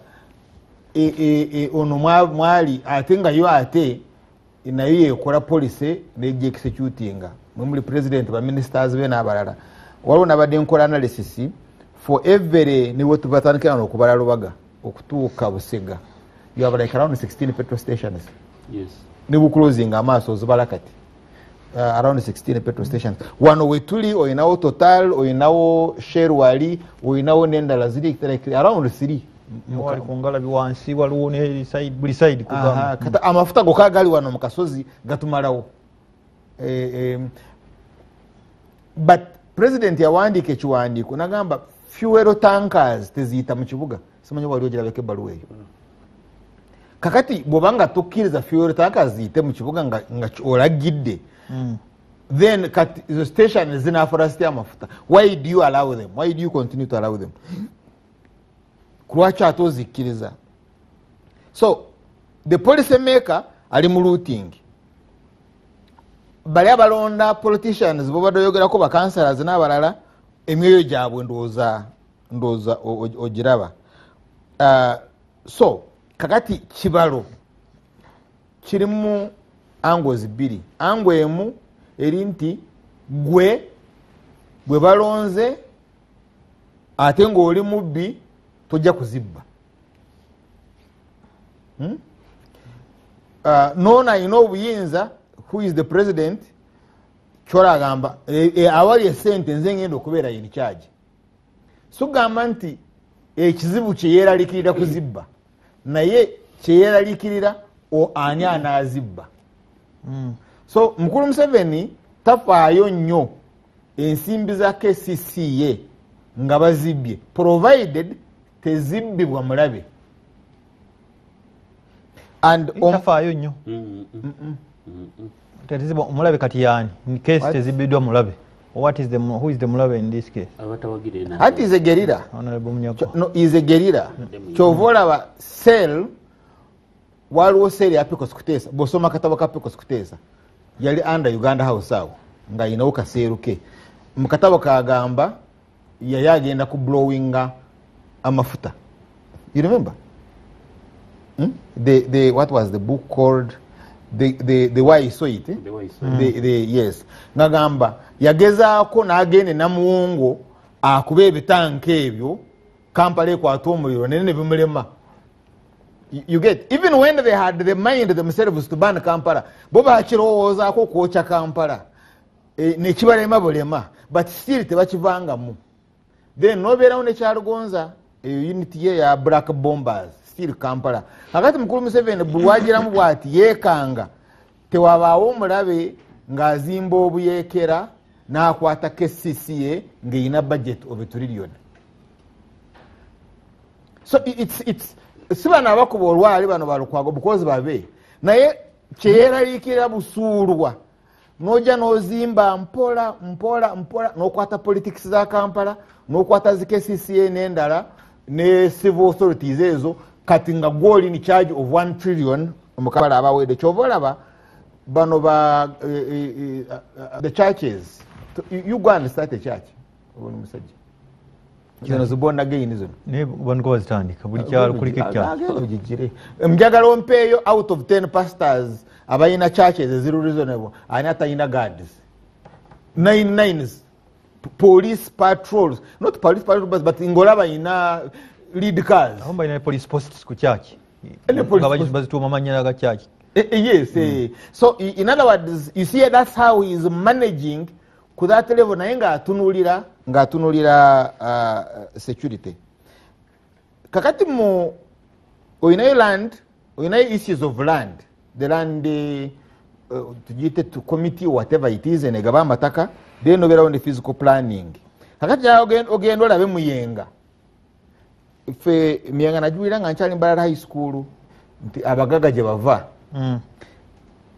ono mwali ate nga yo ate nayo yekola policy nejja executinga. Mwe muli president, ba ministers be n'abalala. Waliwo nabadde nkola analysis for every niwe tubatandikira wano okubala Lubaga okutuuka Busega, you have like around 16 petrol stations. Yes. Ne buclosing amaaso ozibala kati. Around 16 petrol stations. Wano wetuli oyinawo Total, oyinawo Shell wali, oyinawo n'endala ziri like around 3. Wali ku ngalabi wansi waliwo ne side, buli side kugamba. Kata amafuta gokka gali wano mu kasozi gatumalawo. But president yawandiika ekiwandiiko nagamba fuel tankers teziyita mu kibuga. Simanyi wali ogirabeko ebbaluwa eyo. Kakati bw'obanga tokkiriza fuel tankers ziyite mu kibuga nga olagidde, then kati izo station zinaafuna zitya amafuta? Why do you allow them? Why do you continue to allow them? Lwaki ate ozikkiriza? So the policy maker ali mu looting. Bali abalonda politicians bobadde oyogerako, ba councillors n'abalala, emyoyo gyabwe ndowooza ogiraba. So kakati kibalo kirimu angles bbiri. Angle emu eri nti gwe bwe balonze ate ng'oli mubbi tojja kuzibba. Noona alina obuyinza, who is the president, kyolagamba awali esente nze ngenda okubeera in charge. Sugamba nti ekizibu kyeyeeralikirira kuzibba, naye kyeyeeralikirira ani anaazibba. So mukulu Museveni tafaayo nnyo ensimbi za KCCA nga bazibbye, provided tezibbibwa mulabe. And tafaayo nnyo. Tezibwa omulabe kati yaani? In case tezibbiddwa mulabe. What is the who is the mulabe in this case? Anti is a guerrilla. Honorable Munyako. No, is a guerrilla. Kyova olaba cell, waliwo cell ya Pecos Kutesa. Bw'osoma akatabo ka Pecos Kutesa, yali under Uganda House awo nga ayinawo kaseeru ke. Mu katabo kagamba yali agenda ku blowinga amafuta. You remember? The what was the book called? The Why I Saw It. Eh? The Why I Saw It. The yes. Ngagamba yagezaako n'agenda Namuwongo akuba ebitanka ebyo Kampala ekwata omuliro naye ne bimulema. You get, even when they had the mind themselves to ban Kampala, bo bakirowoozaako okwokya Kampala nekibalema bulema, but still tebakivangamu. Then nobeerawo ne Kyalugonza eyo unit ye ya Black Bombers, still Kampala. Kakati mukulu Museveni bwagiramu bw'ati yeekanga tewabaawo omulabe ng'azimba obuyeekera n'akwata KCCA ng'erina budget of a trillion. So it's si bano abakuba olwali bano balukwago because babe, naye kyeyeraliikirira busuulwa n'ojja n'ozimba mpola mpola mpola n'okwata politics za Kampala n'okwata zi KCCA n'endala ne civil authorities ezo, kati nga gwoli in charge of 1 trillion omukabala abawedde. Kyova olaba bano ba the churches, you go and start a church. Ono musajja zino zibona again zino naye bano bazitandika buli kyalo kuliko ekyalo. Ogigire njagala ompeeyo out of 10 pastors abalina churches eziri reasonable, ani atalina guards? 9 nines police patrols, not police patrols but ngolaba ina lead cars. Aho balina police posts ku church nga bazituuma amannya ga church. Yes. So in other words, you see, that's how he is managing ku that level naye ng'atunulira security. Kakati mu oyinayo land, oyinayo issues of land, the land tugiyite to committee whatever it is enegaba amataka, then obeerawo ne physical planning. Kakati ogenda olabe Muyenga, ffe Muyenga nagiwulira nga nkyali Mbarara High School nti abagaga gye bava.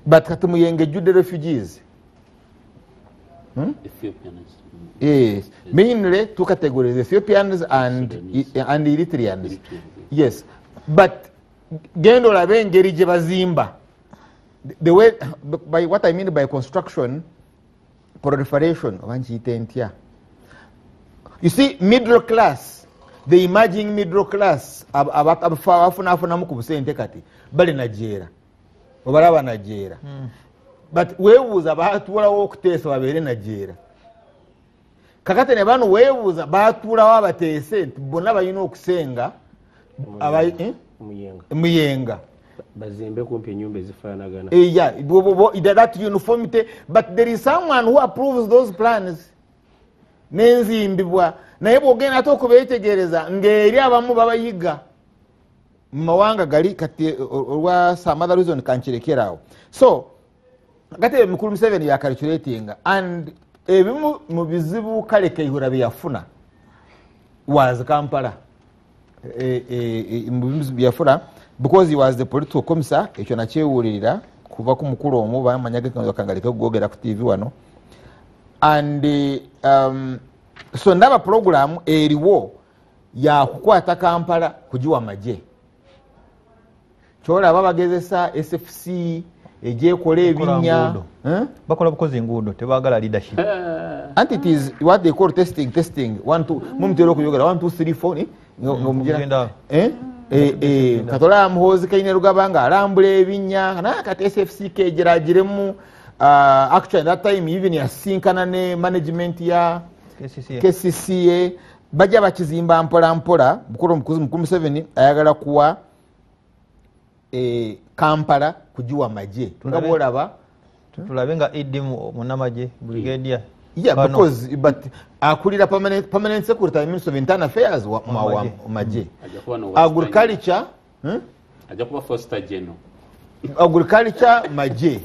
But kati Muyenga ejjudde refugees. Ethiopians. Yes, mainly two categories, Ethiopians and Eritreans. Yes, but genda olabe engeri gye bazimba. The way, by what I mean by construction, proliferation, oba nkiyite ntya. You see, middle class, the emerging middle class, abafunafunamu ku busente kati, bali Nigeria. Obalaba Nigeria. But weebuuza baatuulawo okuteesa babeere Nigeria. Kakati ne bano weebuuza baatuulawo abateese nti bonna balina okusenga Muyenga. Bazimbe kumpi ennyumba ezifaanagana. Yeah, that uniformity, but there is someone who approves those plans. Nenzimbibwa naye bw'ogenda ate okubeetegereza ng'eri abamu babayiga mu mawanga gali kati olwa some other reason kankirekerawo. So kati Mukulu Museveni yakalculatinga and ebimu mu bizibu kale Kayihura bye yafuna was Kampala. Mu bizibu bye yafuna because he was the political commissar, ekyo nakyewulirira kuva ku mukulu omu bamanya kangaleke kugogera ku TV wano. And so ndaba program eriwo ya kukwata Kampala kugiwa magye. Kyolaba bagezesa SFC ejekola ebinnya. Bakola bukozi enguudo tebaagala leadership. And it is what they call testing 1 2 mumutera okuyogera 1 2 3 4 ng'omugira katola Muhoozi Kainerugaba nga alambula ebinnya na kati SFC kegeragiremu. Actually that time even yasinkana ne management ya KCCA bajja bakizimba mpola mpola. Mukulu Museveni ayagala kuwa Kampala kugiwa magye nga bwolaba tulabe nga Idi munnamagye brigadier. Yeah, because but akulira permanent secretary Minister of Internal Affairs wa magye. Agriculture ajja kuba foster general agriculture magye.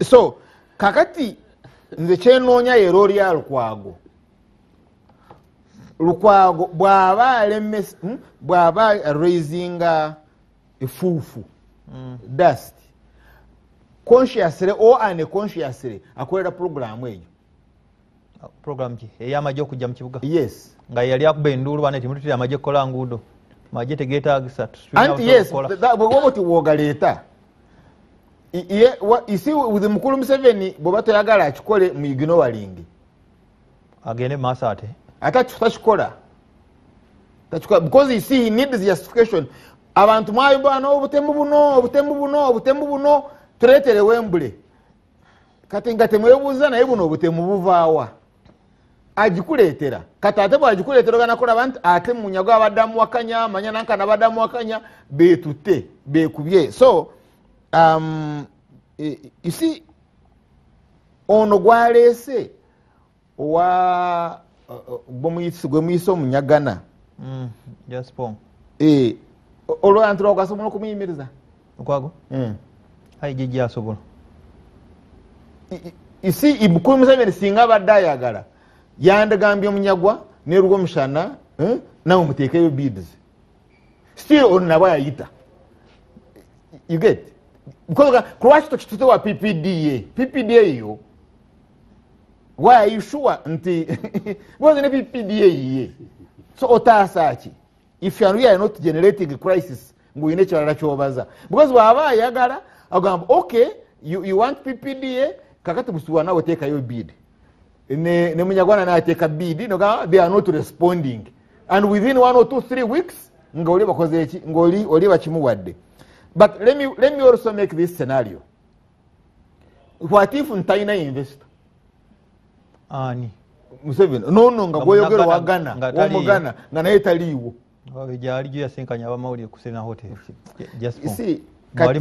So kakati nze kyenoonya ye roli ya Lukwago. Lukwago bw'aba bw'aba raisinga efuufu dust consciously or unconsciously akolera programu eyo. Program ki ey'amagye okujja mu kibuga? Yes, nga yali akuba enduulu bane timututira amagye kukola nguudo, magye tegeetaagisa. Anti yes, bw'oba oti w'ogaleeta you see with Mukulu Museveni bw'oba toyagala akikole mu ignoring agende maaso ate ate takikola because you see he needs justification. Abantu mwayibana obutemu buno tuleetere Wembley kati nga temwebuuza naye buno obutemu buvaawa agikuleetera. Kati ate bw'agikuleetera oganakola abantu ate Munyago abadde amuwakanya manya nankana abadde amuwakanya beetutte beekubye. So you see ono gwaleese owa gwe muyise omunyagana olwantu lwakwasobola okumuyimiriza Lukwago ayi jjajja asobola. You see Mukulu Museveni singa abadde ayagala yandigambye Munyagwa ne Rwomushana nawe muteekeyo beads still ono nabo ayita. You get because lwaki tokitutte wa PPDA yo why are you sure nti because ne PPDA ye so otaasa ki if you are not generating a crisis ng'olina ekirala ky'obaza because bw'aba ayagala agamba okay you want PPDA kakati busuwa nawe teekayo bid ne Munyagwana n'ateeka bid nogamba they are not responding and within 1 or 2 3 weeks ng'oli bakoze eki ng'oli oli bakimuwadde. But let me also make this scenario. What if ntalina investor ani Museveni no nga gwoyogera wa Ghana w'Omugana nga naye taliiwo gyali gyo yasinkanya abamawulire ku Serena Hotel. See, kati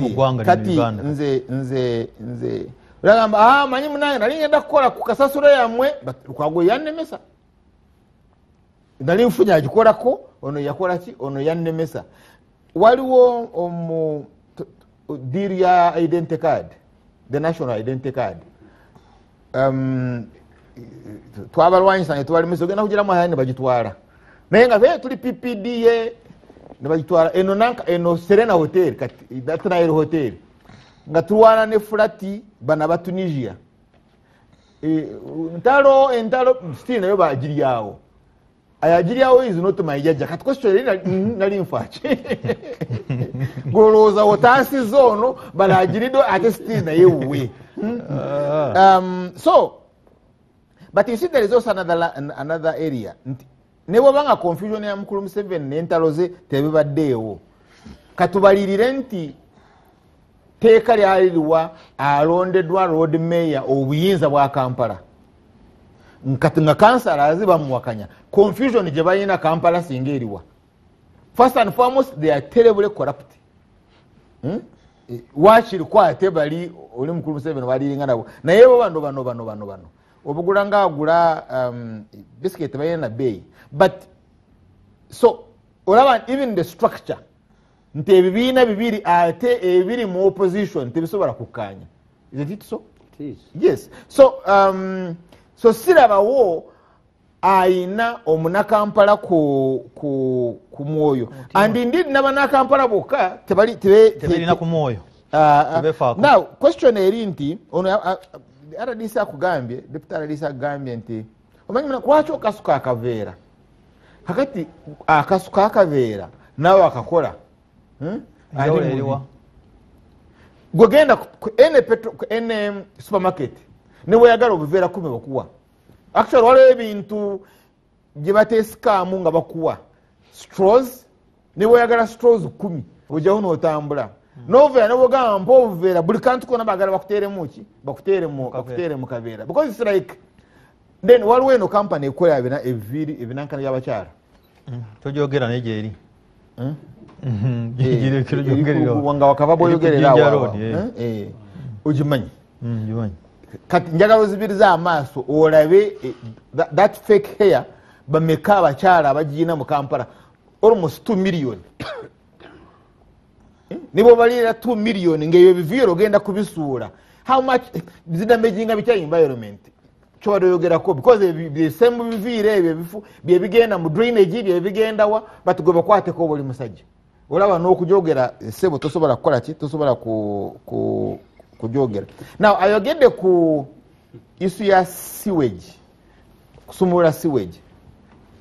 nze Olagamba manyi munange nali ngenda kukola ku kasasiro yammwe, Lukwago yannemesa, nali nfunye agikolako, ono yakola ki, ono yannemesa. Waliwo omu deal ya identity card, the national identity card. Twabalwanyisa ne tubalemesa ogenda kugiramu ahandi ne bagitwala, naye nga tuli PPDA ne bagitwala. Eno nanka eno Serena Hotel, kati that Nile Hotel, nga tulwana ne fulati bana ba Tunisia, entalo still nayo bagiryawo. Ayagiryawo is not my judge. Kati question eri nali nfaaki golowooza otaasiza ono balagiridde ate still naye wuwe. So but you see there is also another area nti ne bw'obanga confusion ya Mukulu Museveni n'entalo ze tebibaddeewo, katubalirire nti teeka lyaliriwa alondeddwa road mayor obuyinza bwa Kampala, nkati nga kansala bamuwakanya. Confusion gye balina Kampala singa eriwa. First and foremost, they are terribly corrupt. Wakiri kwate bali oli Mukulu Museveni baliringa nabo, naye bo bano obugula nga agula biscuit balina bbeeyi. But so olaba even the structure nti ebibiina bibiri ate ebiri mu opposition tebisobola kukkaanya. Is it so? It is. Yes. So so sirabawo ayina omunakampala ku mwoyo. And indeed n'abanakampala bokka tebalina ku mwoyo. Now question eri nti ono RDC akugambye, Deputy RDC akugambye nti omanyi lwaki okasuka akaveera, kakati akasuka akaveera nawe akakola gwegenda ku any supermarket ne weyagala obuveera 10 bakuwa. Actually waliwo ebintu gye bateesikaamu nga bakuwa straws, ne weyagala straws 10 ojjawo n'otambula noveera nobwogamba mpa obuveera, buli kantu konna baagala bakuteeremu ki, bakuteere mu kaveera, because it's like then waliwo eno company ekola ebiviiri ebinankana by'abakyala. Tojogera naye gyeri nga wakava bwoyogerera awo ogimanyi. Kati njagala ozibiriza amaaso olabe that fake hair bameka abakyala abagiyina mu Kampala almost 2 million. Ne bw'obalirira 2 million ng'ebyo ebiviiri ogenda kubisuula, how much zidamaginga bitya environment kyobadde oyogerako, because the same biviiri ebyo ebifu byebigenda mu drainage, byebigenda wa, but gwe bakwateko oba oli musajja. Olaba n'okujogera ssebo tosobola kukola ki, tosobola kujogera. Now ayogedde ku issue ya sewage, kusumulula sewage.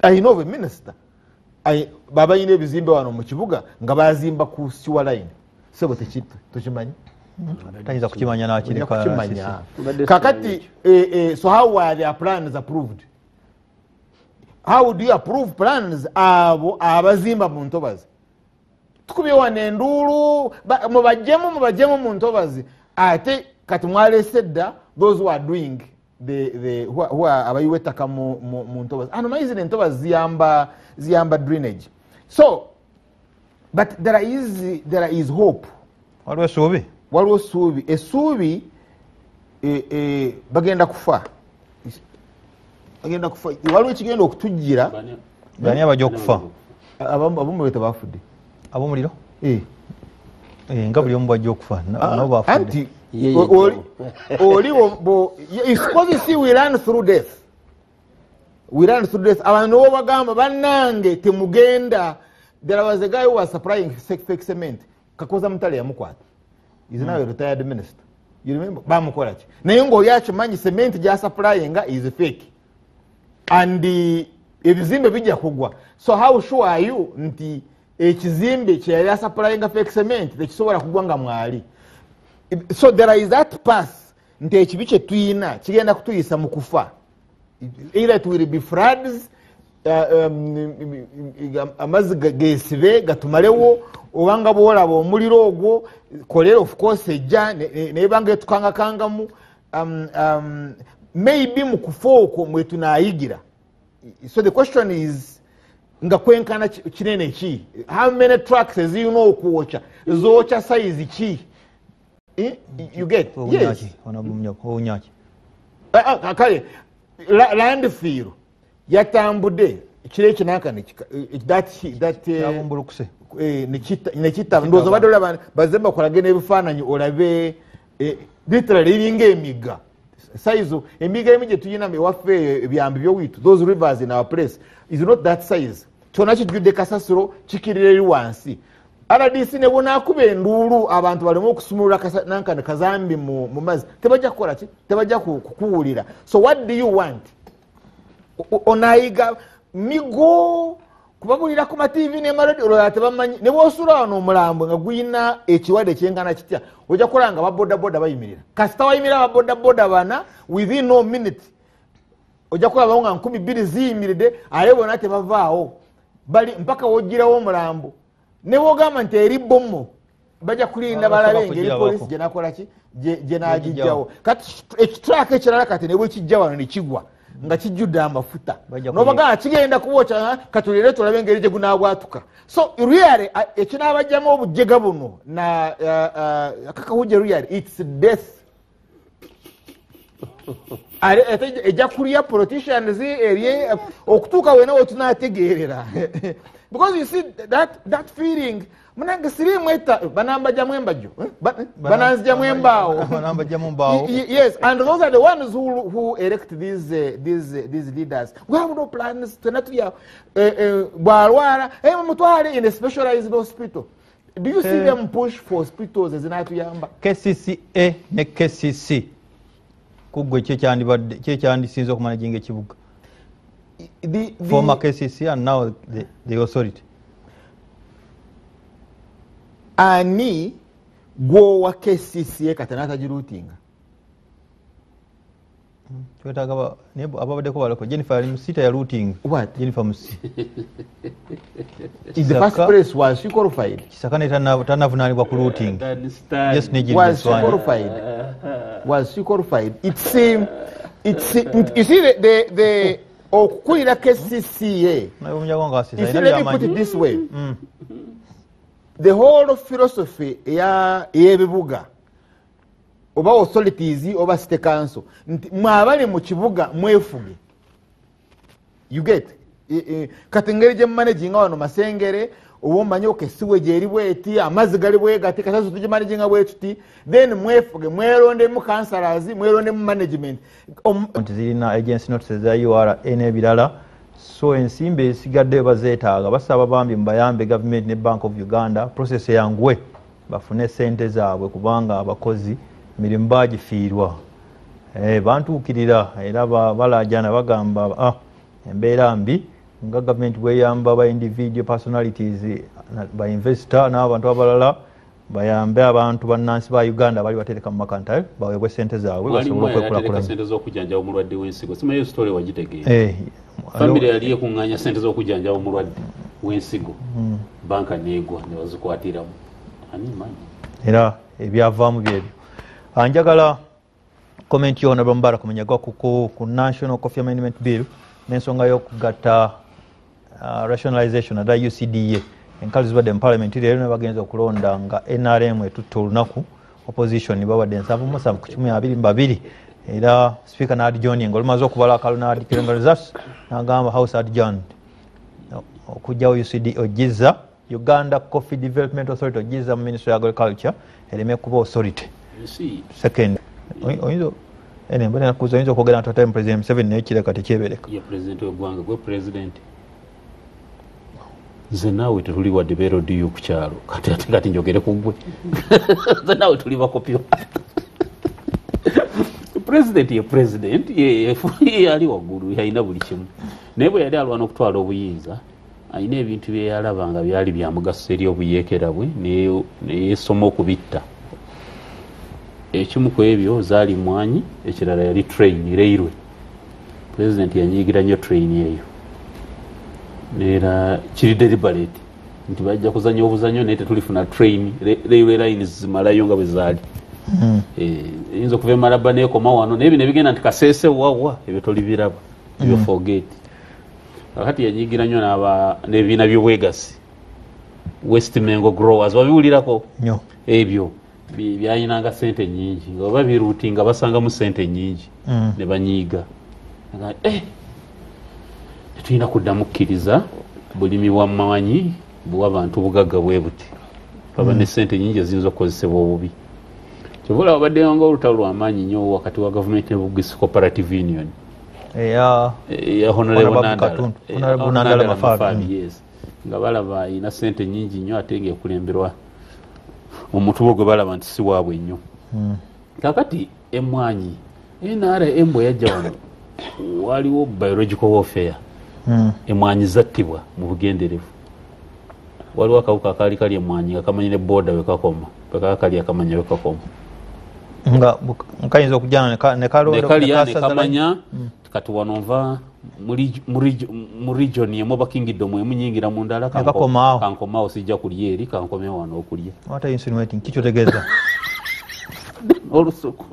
I know the minister baba yina ebizimbe wano mu kibuga nga bazimba ku sewer line. Ssebo tokimanyi? Tayinza kukimanya n'akireka. Kakati so how were their plans approved? How do you approve plans abo abazimba mu ntobazi? Tukubye wano enduulu mubajjemu mu ntobazi, ate kati mwalese dda those who are doing the who are abayiwa ettaka mu ntobazi. Ano manyi zino entobazi ziyamba drainage. So but there is hope. Waliwo essuubi? Waliwo essuubi. Essuubi bagenda kufa. Waliwo ekigenda okutujjira. Bani abajja okufa? Ab'omuliro tebafudde. Ab'omuliro? Nga buli omu bw'ajja okufa nabo bafudde. Anti oli because you see we run through death. We run through death. Abantu bo bagamba bannange temugenda. There was a guy who was supplying fake cement. Kakoza Mutale yamukwata. He's now a retired minister. You remember? Bamukola ki? Naye ng'oli akimanyi cement gy'asupplyinga is fake. And ebizimbe bijja kugwa. So how sure are you nti ekizimbe kye yali asupplyinga fake cement tekisobola kugwa nga mwali? So there is that path nti ekibi kye tuyina kigenda kutuyisa mu kufa. Either it will be floods, amazzi gesibe gatumalewo, obanga bwolaba omuliro ogwo kolera of course ejja nebanga etukangakangamu. Maybe mu kufa okwo mwe tunaayigira. So the question is nga kwenkana kinene ki? How many trucks ezirina okwokya? Zookya size ki? You get? Yes. Kale landfill yatambudde ekiro ekinankane that nekita ndowooza badde olaba bazze bakolage n'ebifaananyi olabe literally eringa emigga size emigga emu gye tuyina ewaffe ebyambi byowitu, those rivers in our place is not that size. Kyonna kijjudde kasasiro kikirira eri wansi. RDC ne bonaakuba enduulu abantu baleme okusumulula nankane kazambi mu mazzi, tebajja kukola ki? Tebajja kukuwulira. So what do you want? Onayiga migo kubabulira ku mativi ne maradi olwo tebamanyi. Ne bw'osula wano omulambo nga guyina ekiwadde kyenkana kitya, ojja kulaba nga babodaboda bayimirira. Kasita wayimirira ababodaboda bana within no minute ojja kulabawo nga 2000 ziyimiridde, ate bonna tebavaawo bali mpaka wogirawo omulambo. Ne bw'ogamba nti eri bomu bajja kulinda balabe engeri poliisi gye nakola ki gye naagijjawo. Kati ekitulaka ekirala kati ne bwe kijja wano ne kigwa nga kijjudde amafuta, n'obagamba kigenda kubookya, katulire tulabe engeri gye gunaabwatuka. So really ekinaabajjamu obujjega buno na akakahujja really it's death. Ejja kulya politicians eri okutuuka wena wetunaategeerera. Because you see that feeling, munange siriimu etta banambajjamu embajjo, bananzijjamu embaawo. Yes, and those are the ones who elect these leaders. We have no plans. Twena tulya bwalwala mutwale in a specialized hospital. Do you see them push for hospitals ezinatuyamba? KCCA ne KCC kugwe kyekyandisiinza okumanaginga ekibuga. The former KCC and now the authority. Ani gwowa KCCA kati n'atagiruutinga? Twetaaga ababaddeko balako. Jennifer ali musita ya looting. What? Jennifer Musi. In the first place, was she qualified? Kisaka ne tannavunaanibwa ku looting. Yes, was she qualified? Was she qualified? It seems, you see the okukulira KCCA. You see, let me put it this way. The whole philosophy ey'ebibuga oba authorities oba city council nti mwabali mu kibuga mwefuge. You get? Kati engeri gye mumanaginga wano Masengere oba omanye okay sewage eri bweti, amazzi gali bwegati, kasasiro tugimanaginga bwe tuti, then mwefuge, mwerondemu councillors, mwerondemu management. Nti zirina agency notices za URA n'ebirala, so ensimbi esigaddeyo bazeetaaga. Basaba bambi mubayambe gavumenti ne Bank of Uganda process eyanguwe bafune sente zaabwe, kubanga abakozi mirimu bagifiirwa. Bantuukirira era balaajana bagamba embeera mbi nga gavumenti bweyamba ba individual personalities, ba investor n'abantu abalala bayambe abantu bannansi ba Uganda bali batereka mu makanta baweebwe sente zaabwe basobole okwekulaakulanya. Sente z'okujjanjaba omulwadde w'ensigo, simanyi story wagitegeera. Famire yali ekuŋŋaanya sente z'okujjanjaba omulwadde w'ensigo, banka neegwa ne bazikwatiramu. Ani manyi? Era ebyavaamu byebyo. Njagala comment yo Honorable Mubarak Munyagwa ku National Coffee Amendment Bill n'ensonga y'okugatta rationalization naddala UCDA. Enkalu zibadde mu parliament leero ne bagenza okulonda nga NRM etutte olunaku, opposition babadde 77 ku 122, era speaker n'adjourning olumaze okubala akalulu n'adeclaringa results n'agamba house adjourned. Okugyawo UCDA ogiza Uganda Coffee Development Authority ogiza mu Ministry of Agriculture ereme kuba authority. Second, oyinza oyinza okwogera nti ate President Museveni naye kireka tekyebereka. Ye president w'eggwanga, gwe president. Nze naawe tetuli wadde beerodiyo ku kyalo, kati ate kati njogere ku ggwe. Nze naawe tuli bakopyo. President ye president, ye ali waggulu, yalina buli kimu. Naye bwe yali alwana okutwala obuyinza, alina ebintu bye yalaba nga byali bya mugaso eri obuyeekera bwe, ne yeesoma okubitta. Ekimu ku ebyo zaali mwanyi, ekirala yali train, railway. President yanyiigira nnyo train eyo. Era kiri deliberate nti bajja kuzannya obuzannyo naye tetulifuna train, railway lines zimalayo nga bwe zaali. Eyinza okuva e Malaba n'ekoma wano, naye bino ebigenda nti Kasese wawa, ebyo tolibiraba, ebyo forget. Kakati yanyiigira nnyo n'ebibiina by'obwegassi, West Mengo Growers, wabiwulirako? Ebyo. Byayinanga sente nyingi nga oba biruutinga basangamu sente nyingi ne banyiiga. Tetulina kuddamu kkiriza bulimi bwa mmwanyi buwa abantu bugagga bwe buti. Baba ne sente nyingi eziyinza okukozesebwa obubi. Kyova olaba babaddeyo nga olutalo lw'amaanyi nnyo wakati wa gavumenti ne Bugisi Cooperative Union. Eya Honorable Nandala Mafabi, yes. Nga balaba ayina sente nyingi nnyo ate ng'ekulemberwa omutubo gwe balaba nti si waabwe nnyo. Kaakati emmwanyi NRM bwe yajja wano waliwo biological warfare. Emmwanyi zattibwa mu bugenderevu. Waliwo akawuka akaali kali emmwanyi nga kamanyi ne booda we kakoma, bwe kali akamanya we kakoma. Nga kayinza okujjana ne kalya ne kamanya kati wano nva mu region emu oba kingdom emu nyingira mu ndala kankomaawo sijja kulya eri kankomye wano okulya. What are you insinuating? Kiki otegeeza? Olusuku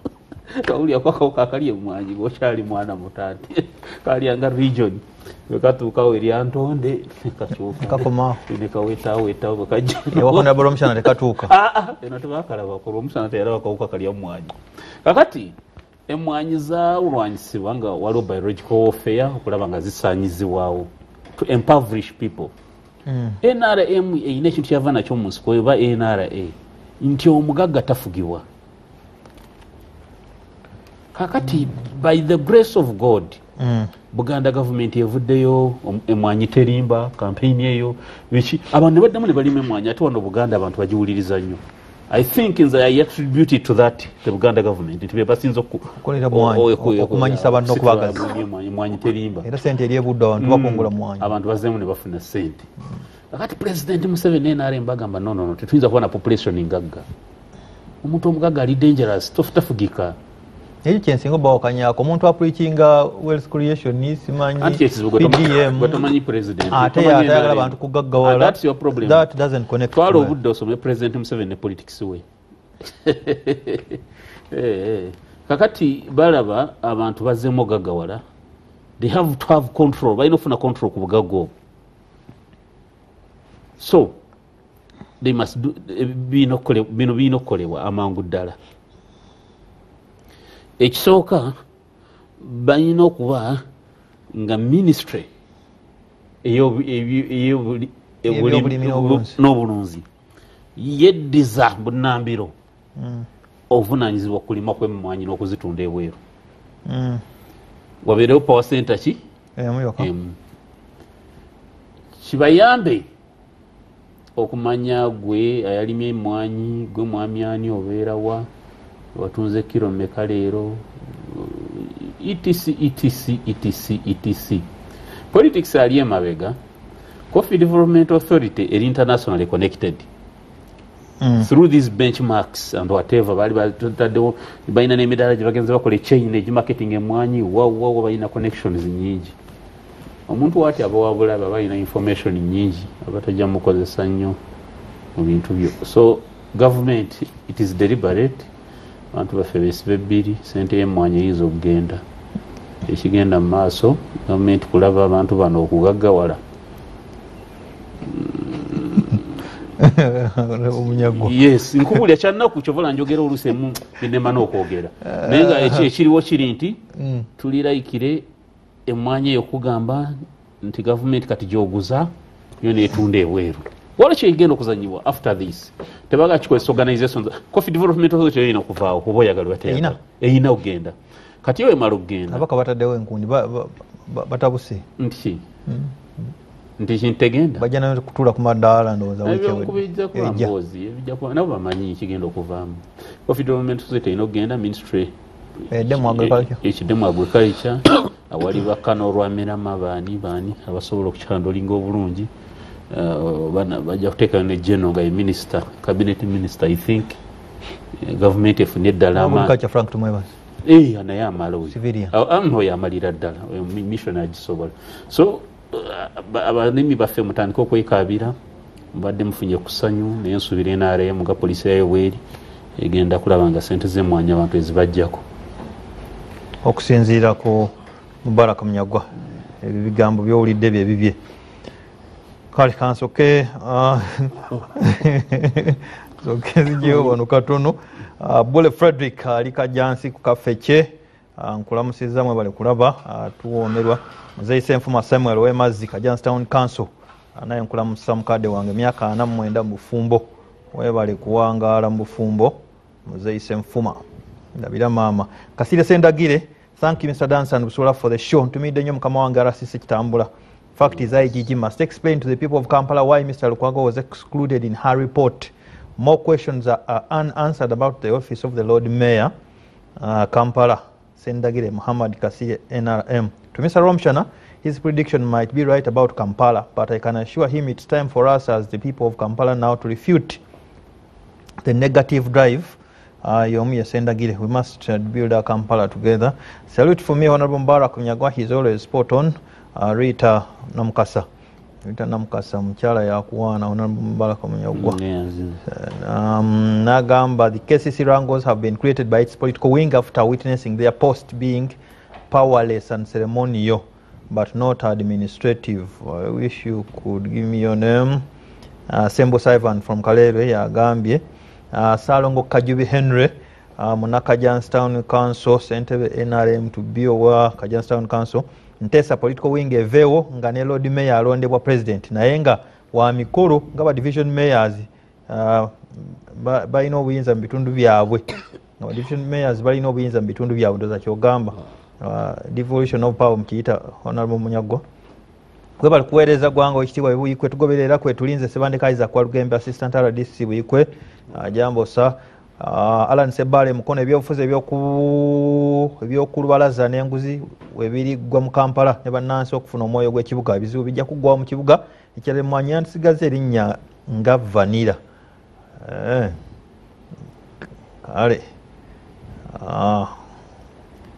kawulyako akawuka akali emmwanyi ng'okyali mwana muto ate kalyanga region bwe katuukawo erya Ntonde kakyuka kakomaawo ne kawetaawetawo bwe kajja ewakonabula omusana tekatuuka. Eno tebakalabako olw'omusana teyalaba kawuka kalya mmwanyi. Kakati emmwanyi zaawulwanyisibwa nga waliwo biological warfare okulaba nga zisaanyizibwawo to impoverish people. NRM erina ekintu kyava nakyo mu nsiko oba NRA nti omugagga tafugibwa. Kakati by the grace of God Buganda government evuddeyo emmwanyi terimba campaign eyo biki abantu ne baddamu ne balima emmwanyi ate wano Buganda abantu bagiwuliriza nnyo. I think nze I attribute it to that the Buganda government nti be basinze okukolera mwanyi okumanyisa abantu n'okubagaza emmwanyi terimba era sente eri ebudde abantu bakungula mwanyi abantu bazzeemu ne bafuna sente. Kakati President Museveni NRM bagamba no tetuyinza kuba na population ngagga. Omuntu omugagga ali dangerous tafugika. Ekyo kyensinga obawakanyako omuntu apreachinga wealth creation simanyi PDM batomanyi president ate ayagala abantu kugaggawala. That's your problem. That doesn't connect. Twala obudde osome President Museveni ne politics we. Kakati balaba abantu bazzeemu ogaggawala. They have to have control. Balina okufuna control ku bugagga obwo. So they must do bino okukolebwa amangu ddala. Ekisooka balina okuba nga ministry n'obulunzi yeddiza bunnambiro obuvunaanyizibwa okulima kw'emmwanyi n'okuzitunda ebweru. Wabeerewo power center ki emu kibayambe okumanya gwe ayalimye emmwanyi gwe mwami ani obeera wa watunze kiro mmeka leero etc etc etc etc. Politics ali emabega. Coffee Development Authority eri internationally connected. Through these benchmarks and whatever bali bataddewo balina n'emidaala gye bagenze bakola echain egimarketing emmwanyi wawawa balina connections nyingi. Omuntu waati aba wabulabe aba alina information nyingi aba tajja mukozesa nnyo mu bintu byo. So government it is deliberate. Abantu baffe beesiba ebbiri sente y'emmwanyi eyinza okugenda ekigenda mu maaso gavumenti kulaba abantu bano okugaggawala. Yes, nkubulya kyannaku kyovola njogera oluusi emu binema n'okwogera naye nga ekiriwo kiri nti tulirayikire emmwanyi eyo okugamba nti gavumenti kati gy'oguza yo neetunda ebweru. Waliwo kyekigenda okuzanyibwa after this tebaga kikozesa organization Coffee Development Authority erina okuvaawo kuba oyagala bateyagala erina okugenda kati yo emala okugenda abaka bataddewo enkundi batabuse nti nti kintegenda bajja nayo kutuula ku madaala ndowooza wiiki kuba mboozi ebijja kuba nabo bamanyi ekigenda okuvaamu. Coffee Development Authority erina okugenda ministry ekiddemu agriculture awali bakana olwamirama baani abasobola okukyandolinga obulungi. Bajja kuteekayo ne General nga ye minister, cabinet minister I think. Government efunye eddala amaanyi. Frank Tumwebaze. Naye amala oyo. Oyo amalira ddala, oyo mission agisobola. So abalimi baffe mutandike okwekaabira, mubadde mufunye ku ssanyu naye nsuubira NRM nga poliisi yayo bweri egenda kulaba nga ssente z'emmwanyi abantu ezibajjako. Okusinziira ku Mubaraka Munyagwa ebyo bigambo by'owulidde bye bibye. Kale kansoke Zokezijewo wano katono. Bule Frederick ali Kajansi ku kafeche, nkulamusiza mwebale kulaba, tuwomerwa. Muzeyi Senfuma Samuel Wemazzi Kajansi Town Council, naye nkulamusa mukadde wange myaka 49 mu bufumbo, webale kuwangaala mu bufumbo. Muzeyi Senfuma ndabira mama. Kasire Sendagire, thank you Mr. Danson Busola for the show. Ntumidde nnyo mukama wange RCC Kitambula. Fact is IGG must explain to the people of Kampala why Mr. Lukwago was excluded in her report. More questions are unanswered about the office of the Lord Mayor, Kampala. Sendagire Muhammad Kasire, NRM. To Mr. Romshana, his prediction might be right about Kampala, but I can assure him it's time for us as the people of Kampala now to refute the negative drive. Yomi Sendagire, we must build our Kampala together. Salute for me, Honorable Mubarak Munyagwa, he's always spot on. Rita Namukasa. Rita Namukasa, mchala ya kuwana, Honorable Mubarak Munyagwa. Nagamba, the KCC wrangles have been created by its political wing after witnessing their post being powerless and ceremonial, but not administrative. I wish you could give me your name. Sembo Sivan from Kalebe, ya Gambie. Salongo Kajubi Henry, Muna Kajansi Town Council, Sentebe NRM to be owa Kajansi Town Council. Ntesa political wing evewo nga ne Lord Mayor alondebwa president, naye nga wa mikolo nga ba division mayors balina obuyinza mu bitundu byabwe. Nga ba division mayors balina obuyinza mu bitundu byabwe, ndoza kyogamba devolution of power mukiyita Honorable Munyagwa. Kwebali kuweereza gwanga ekitiibwa Buikwe, tugoberera kwe tulinze Sebande Kaiza kwa Lugembe assistant RDC Buikwe. Jambo sa Alan Sebale mukono ebyobufuzi ebyokulubalaza n'enguzi webiriggwa mu Kampala ne bannansi okufuna omwoyo gw'ekibuga. Ebizibu bijja kuggwawo mu kibuga. Ekirala emmwanyi yansigaza erinnya nga vanilla. Kale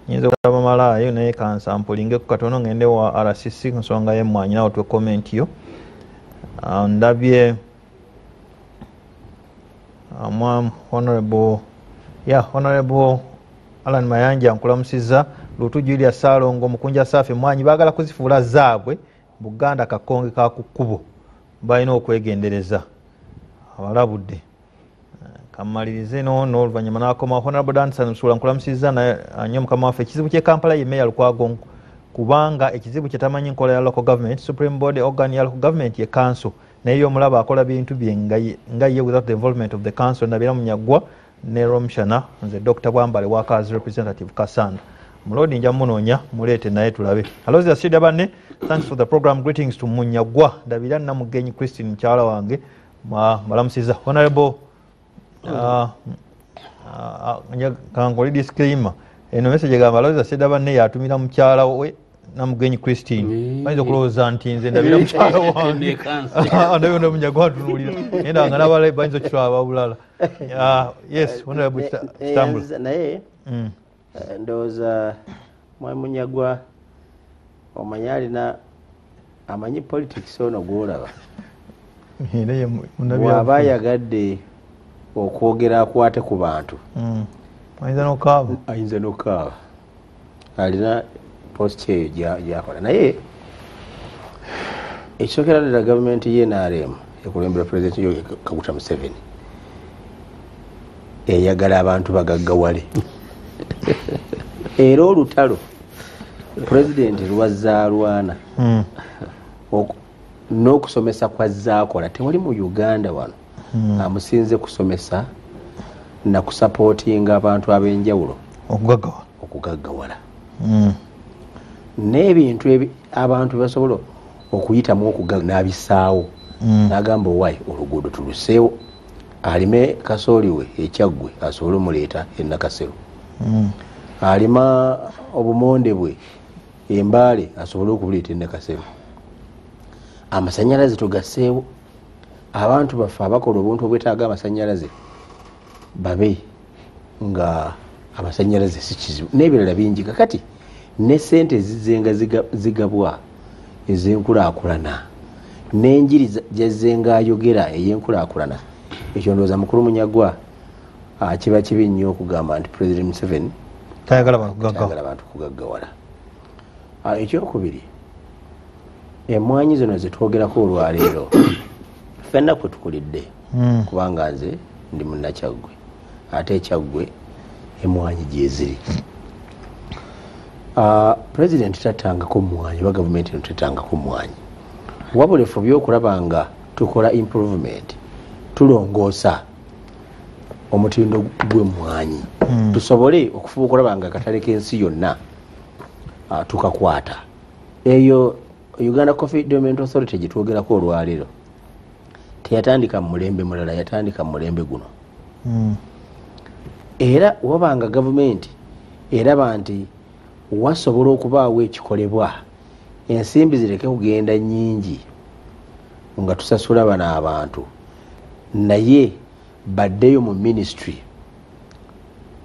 nyinza okulaba malaayo naye kansampulinge ku katono ngende wa RCC ku nsonga y'emmwanyi nawe tuwe comment yo. Ndabye Honorable Alan Mayanja nkulamusiza. Lutu Julius Salongo mukunja safi mwanyi baagala kuzifuula zaabwe. Buganda kakonge ka ku kkubo, balina okwegendereza abalabudde. Kamalirize n'ono oluvannyuma n'akoma. Honorable Danson Musula nkulamusiza naye nnyo mukama waffe. Ekizibu ky'e Kampala ye Mayor Lukwago, kubanga ekizibu kye tamanyi nkola ya local government. Supreme Board organ ya local government ye council, naye ye omulaba akola bintu bye nga ye without the involvement of the council. Ndabira Munyagwa ne Romshana. Nze Dr. Bwambale Workers Representative Kasanda. Mulodi nja munoonya muleete naye tulabe. Alozi Asida Banne, thanks for the program. Greetings to Munyagwa. Ndabira Namugenyi Christine mukyala wange malamusiza. Honorable kankole disclaimer, eno message egamba Alozi Asida Banne yatumira mukyala we Namugenyi Christine. Bayinza okulowooza nti nze ndabira mukyala wange ndabira Munyagwa atunuulira, naye nga n'abalala bayinza okukitwala bulala. Yes, Honorable Kitambula. Naye ndowooza mwami Munyagwa omanyi alina amanyi politics ono gw'olaba, bw'aba ayagadde okwogera akwate ku bantu ayinza n'okukaaba, alina post eyo gyakola. Naye ekisookera ddala gavumenti ye NRM ekulembera President Yoweri Kaguta Museveni eyagala abantu bagaggawale. Era olutalo Pulezidenti lwazaalwana n'okusomesa kwazaakola tewali mu Uganda wano amusinze kusomesa na kusapootinga abantu ab'enjawulo okugaggawala. N'ebintu abantu basobola okuyitamu n'abisaawo, n'agamba owaayi oluguudo tuluseewo, alime kasooli we ekyaggwe asobole omuleeta e Nakasero, alima obumonde bwe embaale asobole okubuleeta e Nakasero, amasanyalaze tugaseewo, abantu baffe abakola obuntu obwetaaga amasanyalaze babe nga amasanyalaze si kizibu n'ebirala bingi. Kakati ne sente ezizenga zigabwa ez'enkulaakulana n'enjiri gy'azzenga ayogera ey'enkulaakulana, ekyo ndowooza mukulu Munyagwa kiba kibi nnyo okugamba nti President Museveni tayagala bantu kugaggawala. Ekyokubiri, emmwanyi zino zetwogerako olwaleero ffenna kwe tukulidde, kubanga nze Ndi Munnakyaggwe, ate Ekyaggwe emwanyi gyeziri. President tatangako mmwanyi oba gavumenti eno tetangako mmwanyi, wabula efubye okulaba nga tukola improvement, tulongoosa omutindo gw'emmwanyi, tusobole okufuba okulaba nga akatale k'ensi yonna tukakwata. Eyo Uganda Coffee Development Authority gye twogerako olwaleero teyatandika mu mulembe mulala, yatandika mu mulembe guno. Era wabanga gavumenti eraba nti wasobola okubaawo ekikolebwa, ensimbi zireke kugenda nnyingi nga tusasula bano abantu, naye baddeyo mu ministry,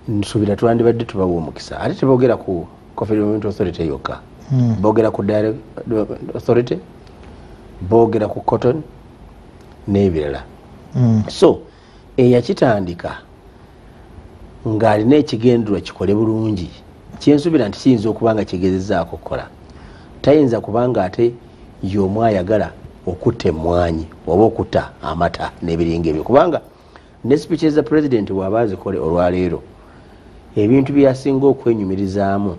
nsuubira twandibadde tubawa omukisa. Ate teboogera ku Coffee Development Authority yokka, boogera ku Dairy Authority, boogera ku cotton n'ebirala. So eyakitandika ng'alina ekigendererwa kikole bulungi, kyensuubira nti kiyinza okuba nga kigezezaako okukola, tayinza kubanga ate y'omu ayagala okutta emmwanyi oba okutta amata n'ebiringa ebyo, kubanga ne speeches za president bw'aba azikole olwaleero, ebintu byasinga okwenyumirizaamu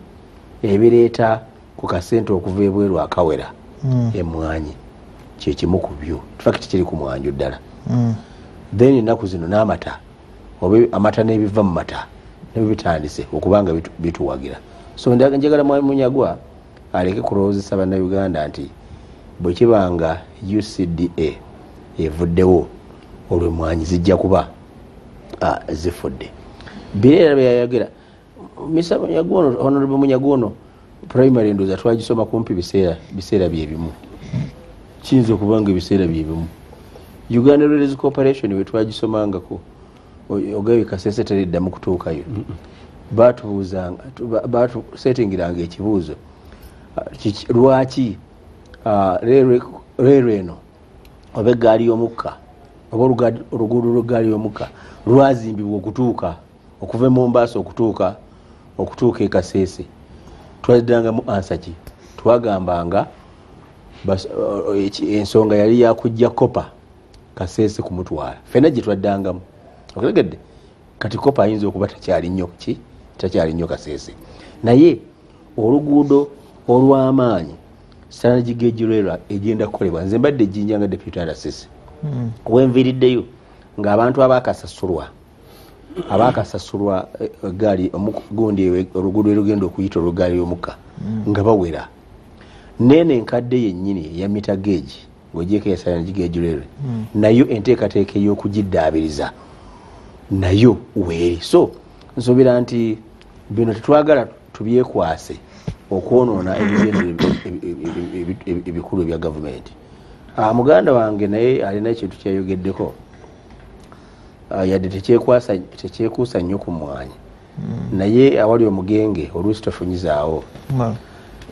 ebireeta ku kasente okuva ebweru akawera, emmwanyi kyekimu ku byo. In fact kiri ku mwanjo ddala. Then ennaku zino n'amata, oba amata n'ebiva mu mata nabyo bitandise okubanga bituwagira. So njagala Munyagwa aleke kulowoozesa Bannayuganda nti bwe kibanga UCDA evuddewo olwo emmwanyi zijja kuba zifudde. Biri era byeyayogera Mr. Munyagwa ono, Honorable Munyagwa ono, primary ndowooza twagisoma kumpi biseera byebimu, kiyinza okuba nga ebiseera byebimu. Uganda Railways Corporation bwe twagisomangako, ogabe Kasese teriddamu kutuukayo, batubuuzanga, batusetingiranga ekibuuzo, lwaki railway eno oba eggaali y'omukka oba oluguudo lw'eggaali y'omukka lwazimbibwa okutuuka okuva e Mombasa okutuuka e Kasese. Twaddangamu ansa ki? Twagambanga ensonga yali yakujja kopa Kasese kumutwala, ffenna gye twaddangamu. Otegedde? Kati kopa ayinza okuba takyali nnyo ki, takyali nnyo Kasese, naye oluguudo olw'amaanyi standard gauge railway egenda kukolebwa. Nze mbadde ejjinja nga deputy RCC, wenviiriddeyo ng'abantu abaakasasulwa eggaali gundi oluguudo erugenda okuyita olw'eggaali y'omukka nga bawera. Neeno enkadde yennyini eya meter gauge ng'ogyeko eya standard gauge railway, nayo enteekateeka ey'okugiddaabiriza nayo weeri. So nsuubira nti bino tetwagala tubyekwase okwonoona ebigendere ebikulu ebya gavumenti. Muganda wange naye alina ekintu kyeyayogeddeko, yadde tekyekuusa nnyo ku mmwanyi, naye awali omugenge oluusi tofunyizaawo.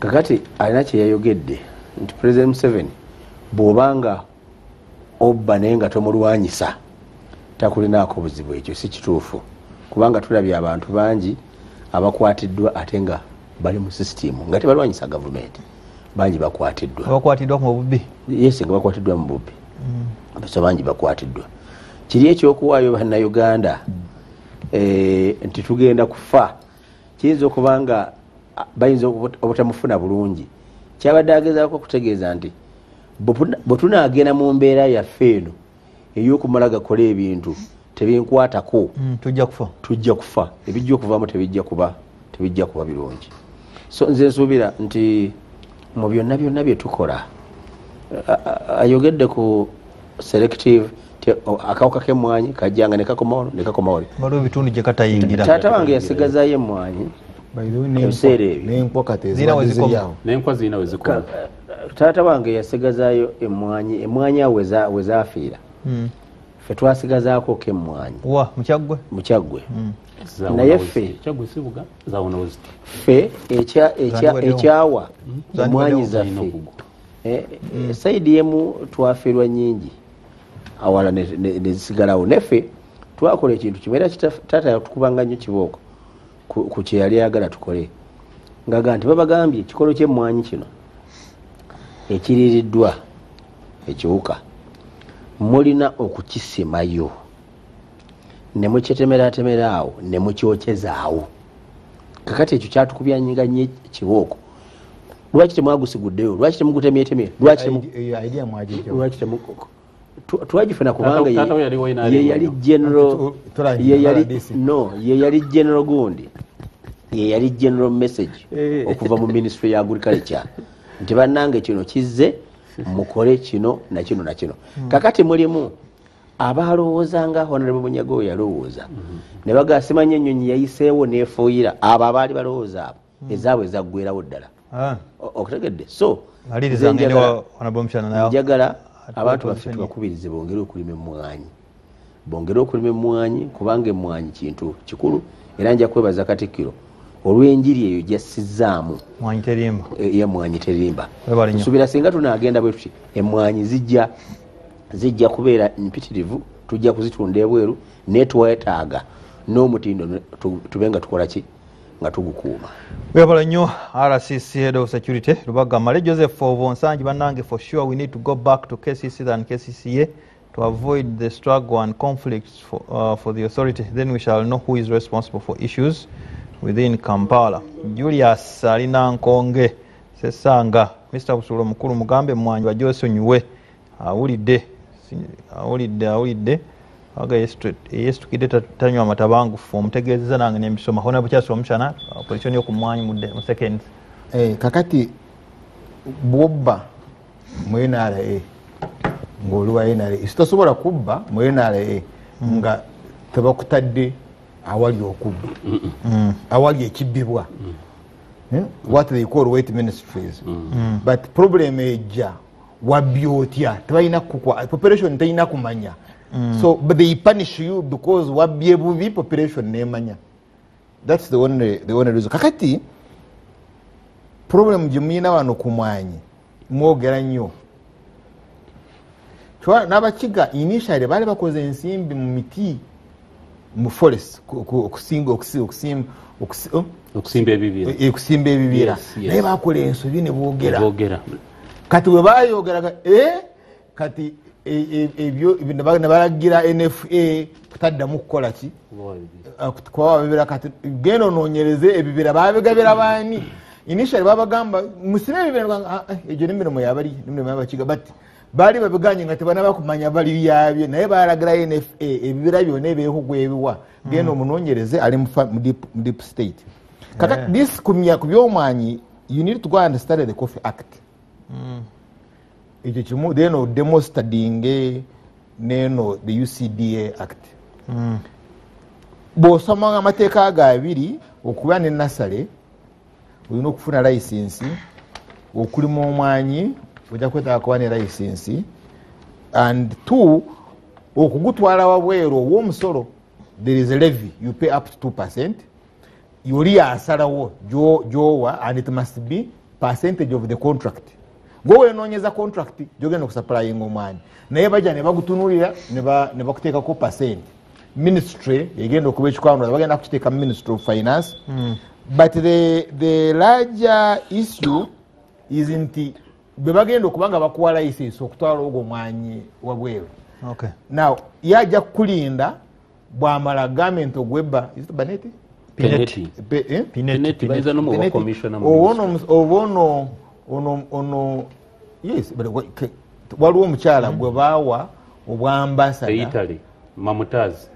Kakati alina kyeyayogedde nti President Museveni bw'obanga obba naye nga tomulwanyisa takulinaako buzibu. Ekyo si kituufu, kubanga tulabye abantu bangi abakwatiddwa ate nga bali mu sisitimu nga tebalwanyisa gavumenti, bangi bakwatiddwa. Abakwatiddwa mu bubbi? Yes, nga bakwatiddwa mu bubbi. So bangi bakwatiddwa. Kiri ekyokuwaayo Bannayuganda nti tugenda kufa, kiyinza okuba nga bayinza obutamufuna bulungi. Kyabadde agezaako okutegeeza nti bwe tunaagenda mu mbeera yaffe eno ey'okumala gakola ebintu tebinkwatako, tujja kufa, tujja kufa, ebijja okuvaamu tebijja kuba birungi. So nze nsuubira nti mu byonna byonna bye tukola, ayogedde ku selective, akawuka k'emmwanyi kajjanga ne kakoma wano ne kakoma wali, waliwo ebitundu gye katayingira. Taata wange yasigazaayo emmwanyi ebiseera ebyo, n'enkwa zirina we zikoma. Taata wange yasigazaayo emmwanyi awo we zaafiira, ffe twasigazaako k'emmwanyi. Wa Mukyaggwe? Mukyaggwe. Naye ffe ffe ekyawa emmwanyi zaffe sayidi emu twafiirwa nnyingi, awala nezisigalawo. Neffe twakola ekintu kimu, era taata yatukubanga nnyo kibooko ku kye yali ayagala tukole, ngaga nti babagambye ekikolo ky'emmwanyi kino ekiririddwa ekiwuka mulina okukisimayo. Ne mukyetemeratemera awo ne mukyokyezaawo. Kakati ekyo kyatukubya nnyo kibooko. Lwaki temwagusiguddeyo? Lwaki temugutemyetemye? Lwaki twagifuna kubanga ye yali general, ye yali general gundi, ye yali general message okuva mu ministry ya agriculture nti bannange kino kizze mukole kino na kino na kino. Kakati mulimu abalowooza nga Honorable Munyago yalowooza ne baga simanyi ennyonyi yayiseewo n'efuuyira abo abaali balowooza abo ezaabwe zaggwerawo ddala. Okutegedde. So njagala abantu baffe tubakubirize bongere okulima emmwanyi, bongere okulima emmwanyi kubanga emmwanyi kintu kikulu. Era nja kwebaza Katikkiro olw'enjiri eyo gyassizaamu emmwanyi terimba. Nsuubira singa tunaagenda bwe tuti emmwanyi zijja kubeera mpitirivu, tujja kuzitunda ebweru naye twetaaga n'omutindo tube nga tukola ki nga tugukuuma. Webale nnyo RCC Head of Security Lubaga Male Joseph Obonsangi. Bannange, for sure we need to go back to KCC than KCCA to avoid the struggle and conflicts for the authority. Then we shall know who is responsible for issues within Kampala. Julius alina Nkonge Sesanga, Mr. Busulo mukulu mugambe mwanyi wa Josonywe awulidde awulidde aga yesitukidde tanywa amatabangufu omutegeezeza nange n'emisoma. Honorable Charles Omushana, opposition y'okumwanyi mu seconds. Kakati bwobba mu NRA ng'oli wa NRA tosobola kubba mu NRA nga tebakutadde awali okubba, awali ekibbibwa, what they call weight ministries. But problem ejja wabbye otya, tebalina kukwa population terina kumanya. So but they punish you because wabbye bubi, population nemanya. That's the only reason. Kakati problem gye muyina wano ku mwanyi mwogera nnyo. N'abakiga initially baali bakoze ensimbi mu miti mu forest okusimba ebibira, okusimba ebibira. Naye bakola ensobi ne boogera. Kati we bayogeraga kati ebyo ne balagira NFA kutaddamu kukola ki kubawa bibira. Kati genda onoonyereze ebibira babigabira baani. Initially babagamba musime ebibira, egyo n'emirimu yabali n'emirimu y'abakiga, but baali babiganye nga tebanaba kumanya bali byabye. Naye balagira NFA ebibira byonna ebiriko ebiwa, genda omunoonyereze ali mu deep state. Kati this ku by'omwanyi you need to go and study the Coffee Act. Ekyo kimu. Then oddemu studying neno the UCDA Act. Bw'osoma amateeka ago abiri, okuba ne nasale olina okufuna license, okulima omwanyi ojja kwetaaga kuba ne license, and two, okugutwala wabweru ow'omusolo there is a levy, you pay up to 2%. Yoli asalawo gyowa, and it must be percentage of the contract. Gwe wenoonyeza contract gyogenda okusupplyinga omwanyi, naye bajja ne bagutunuulira ne bakuteekako percent. Ministry egenda okuba ekikwano, bagenda kukiteeka mu Ministry of Finance. But the larger issue is nti bwe bagenda okuba nga bakuwa license okutwala ogwo omwanyi wabweru. Now yajja kukulinda bwamala gavumenti ogwebba Baneti? Pinetti. Oba ono yes, waliwo omukyala gwe baawa obwambasada Italy Mamutazi.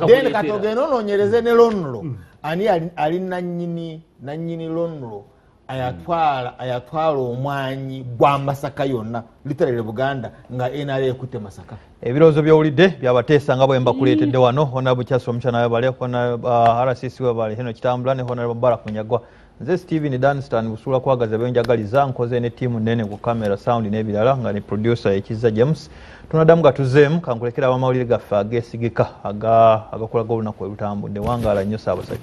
Then katogenda onoonyereze ne Lonlo ani ali nannyini Lonlo ayatwala omwanyi gwa Masaka yonna literally Buganda nga NRA ekutte Masaka. Ebirowoozo by'owulidde byabateesa nga bwe mbakuleetedde wano. Honorable Charles Omushana webale, Honorable RCC webale, Heno Kitambula ne Honorable Mubarak Munyagwa. Nze Steven Danstan Busula kwagaza benjagaliza, nkoze ne ttiimu nnene ku camera, sound n'ebirala nga ne producer Ekiza James. Tunaddamu nga tuzeemu, kankulekera abamawulire gaffe ageesigika agakulaga olunaku olutambudde. Wangaala nnyo Ssaabasajja.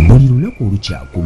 Buli lunaku olukya ku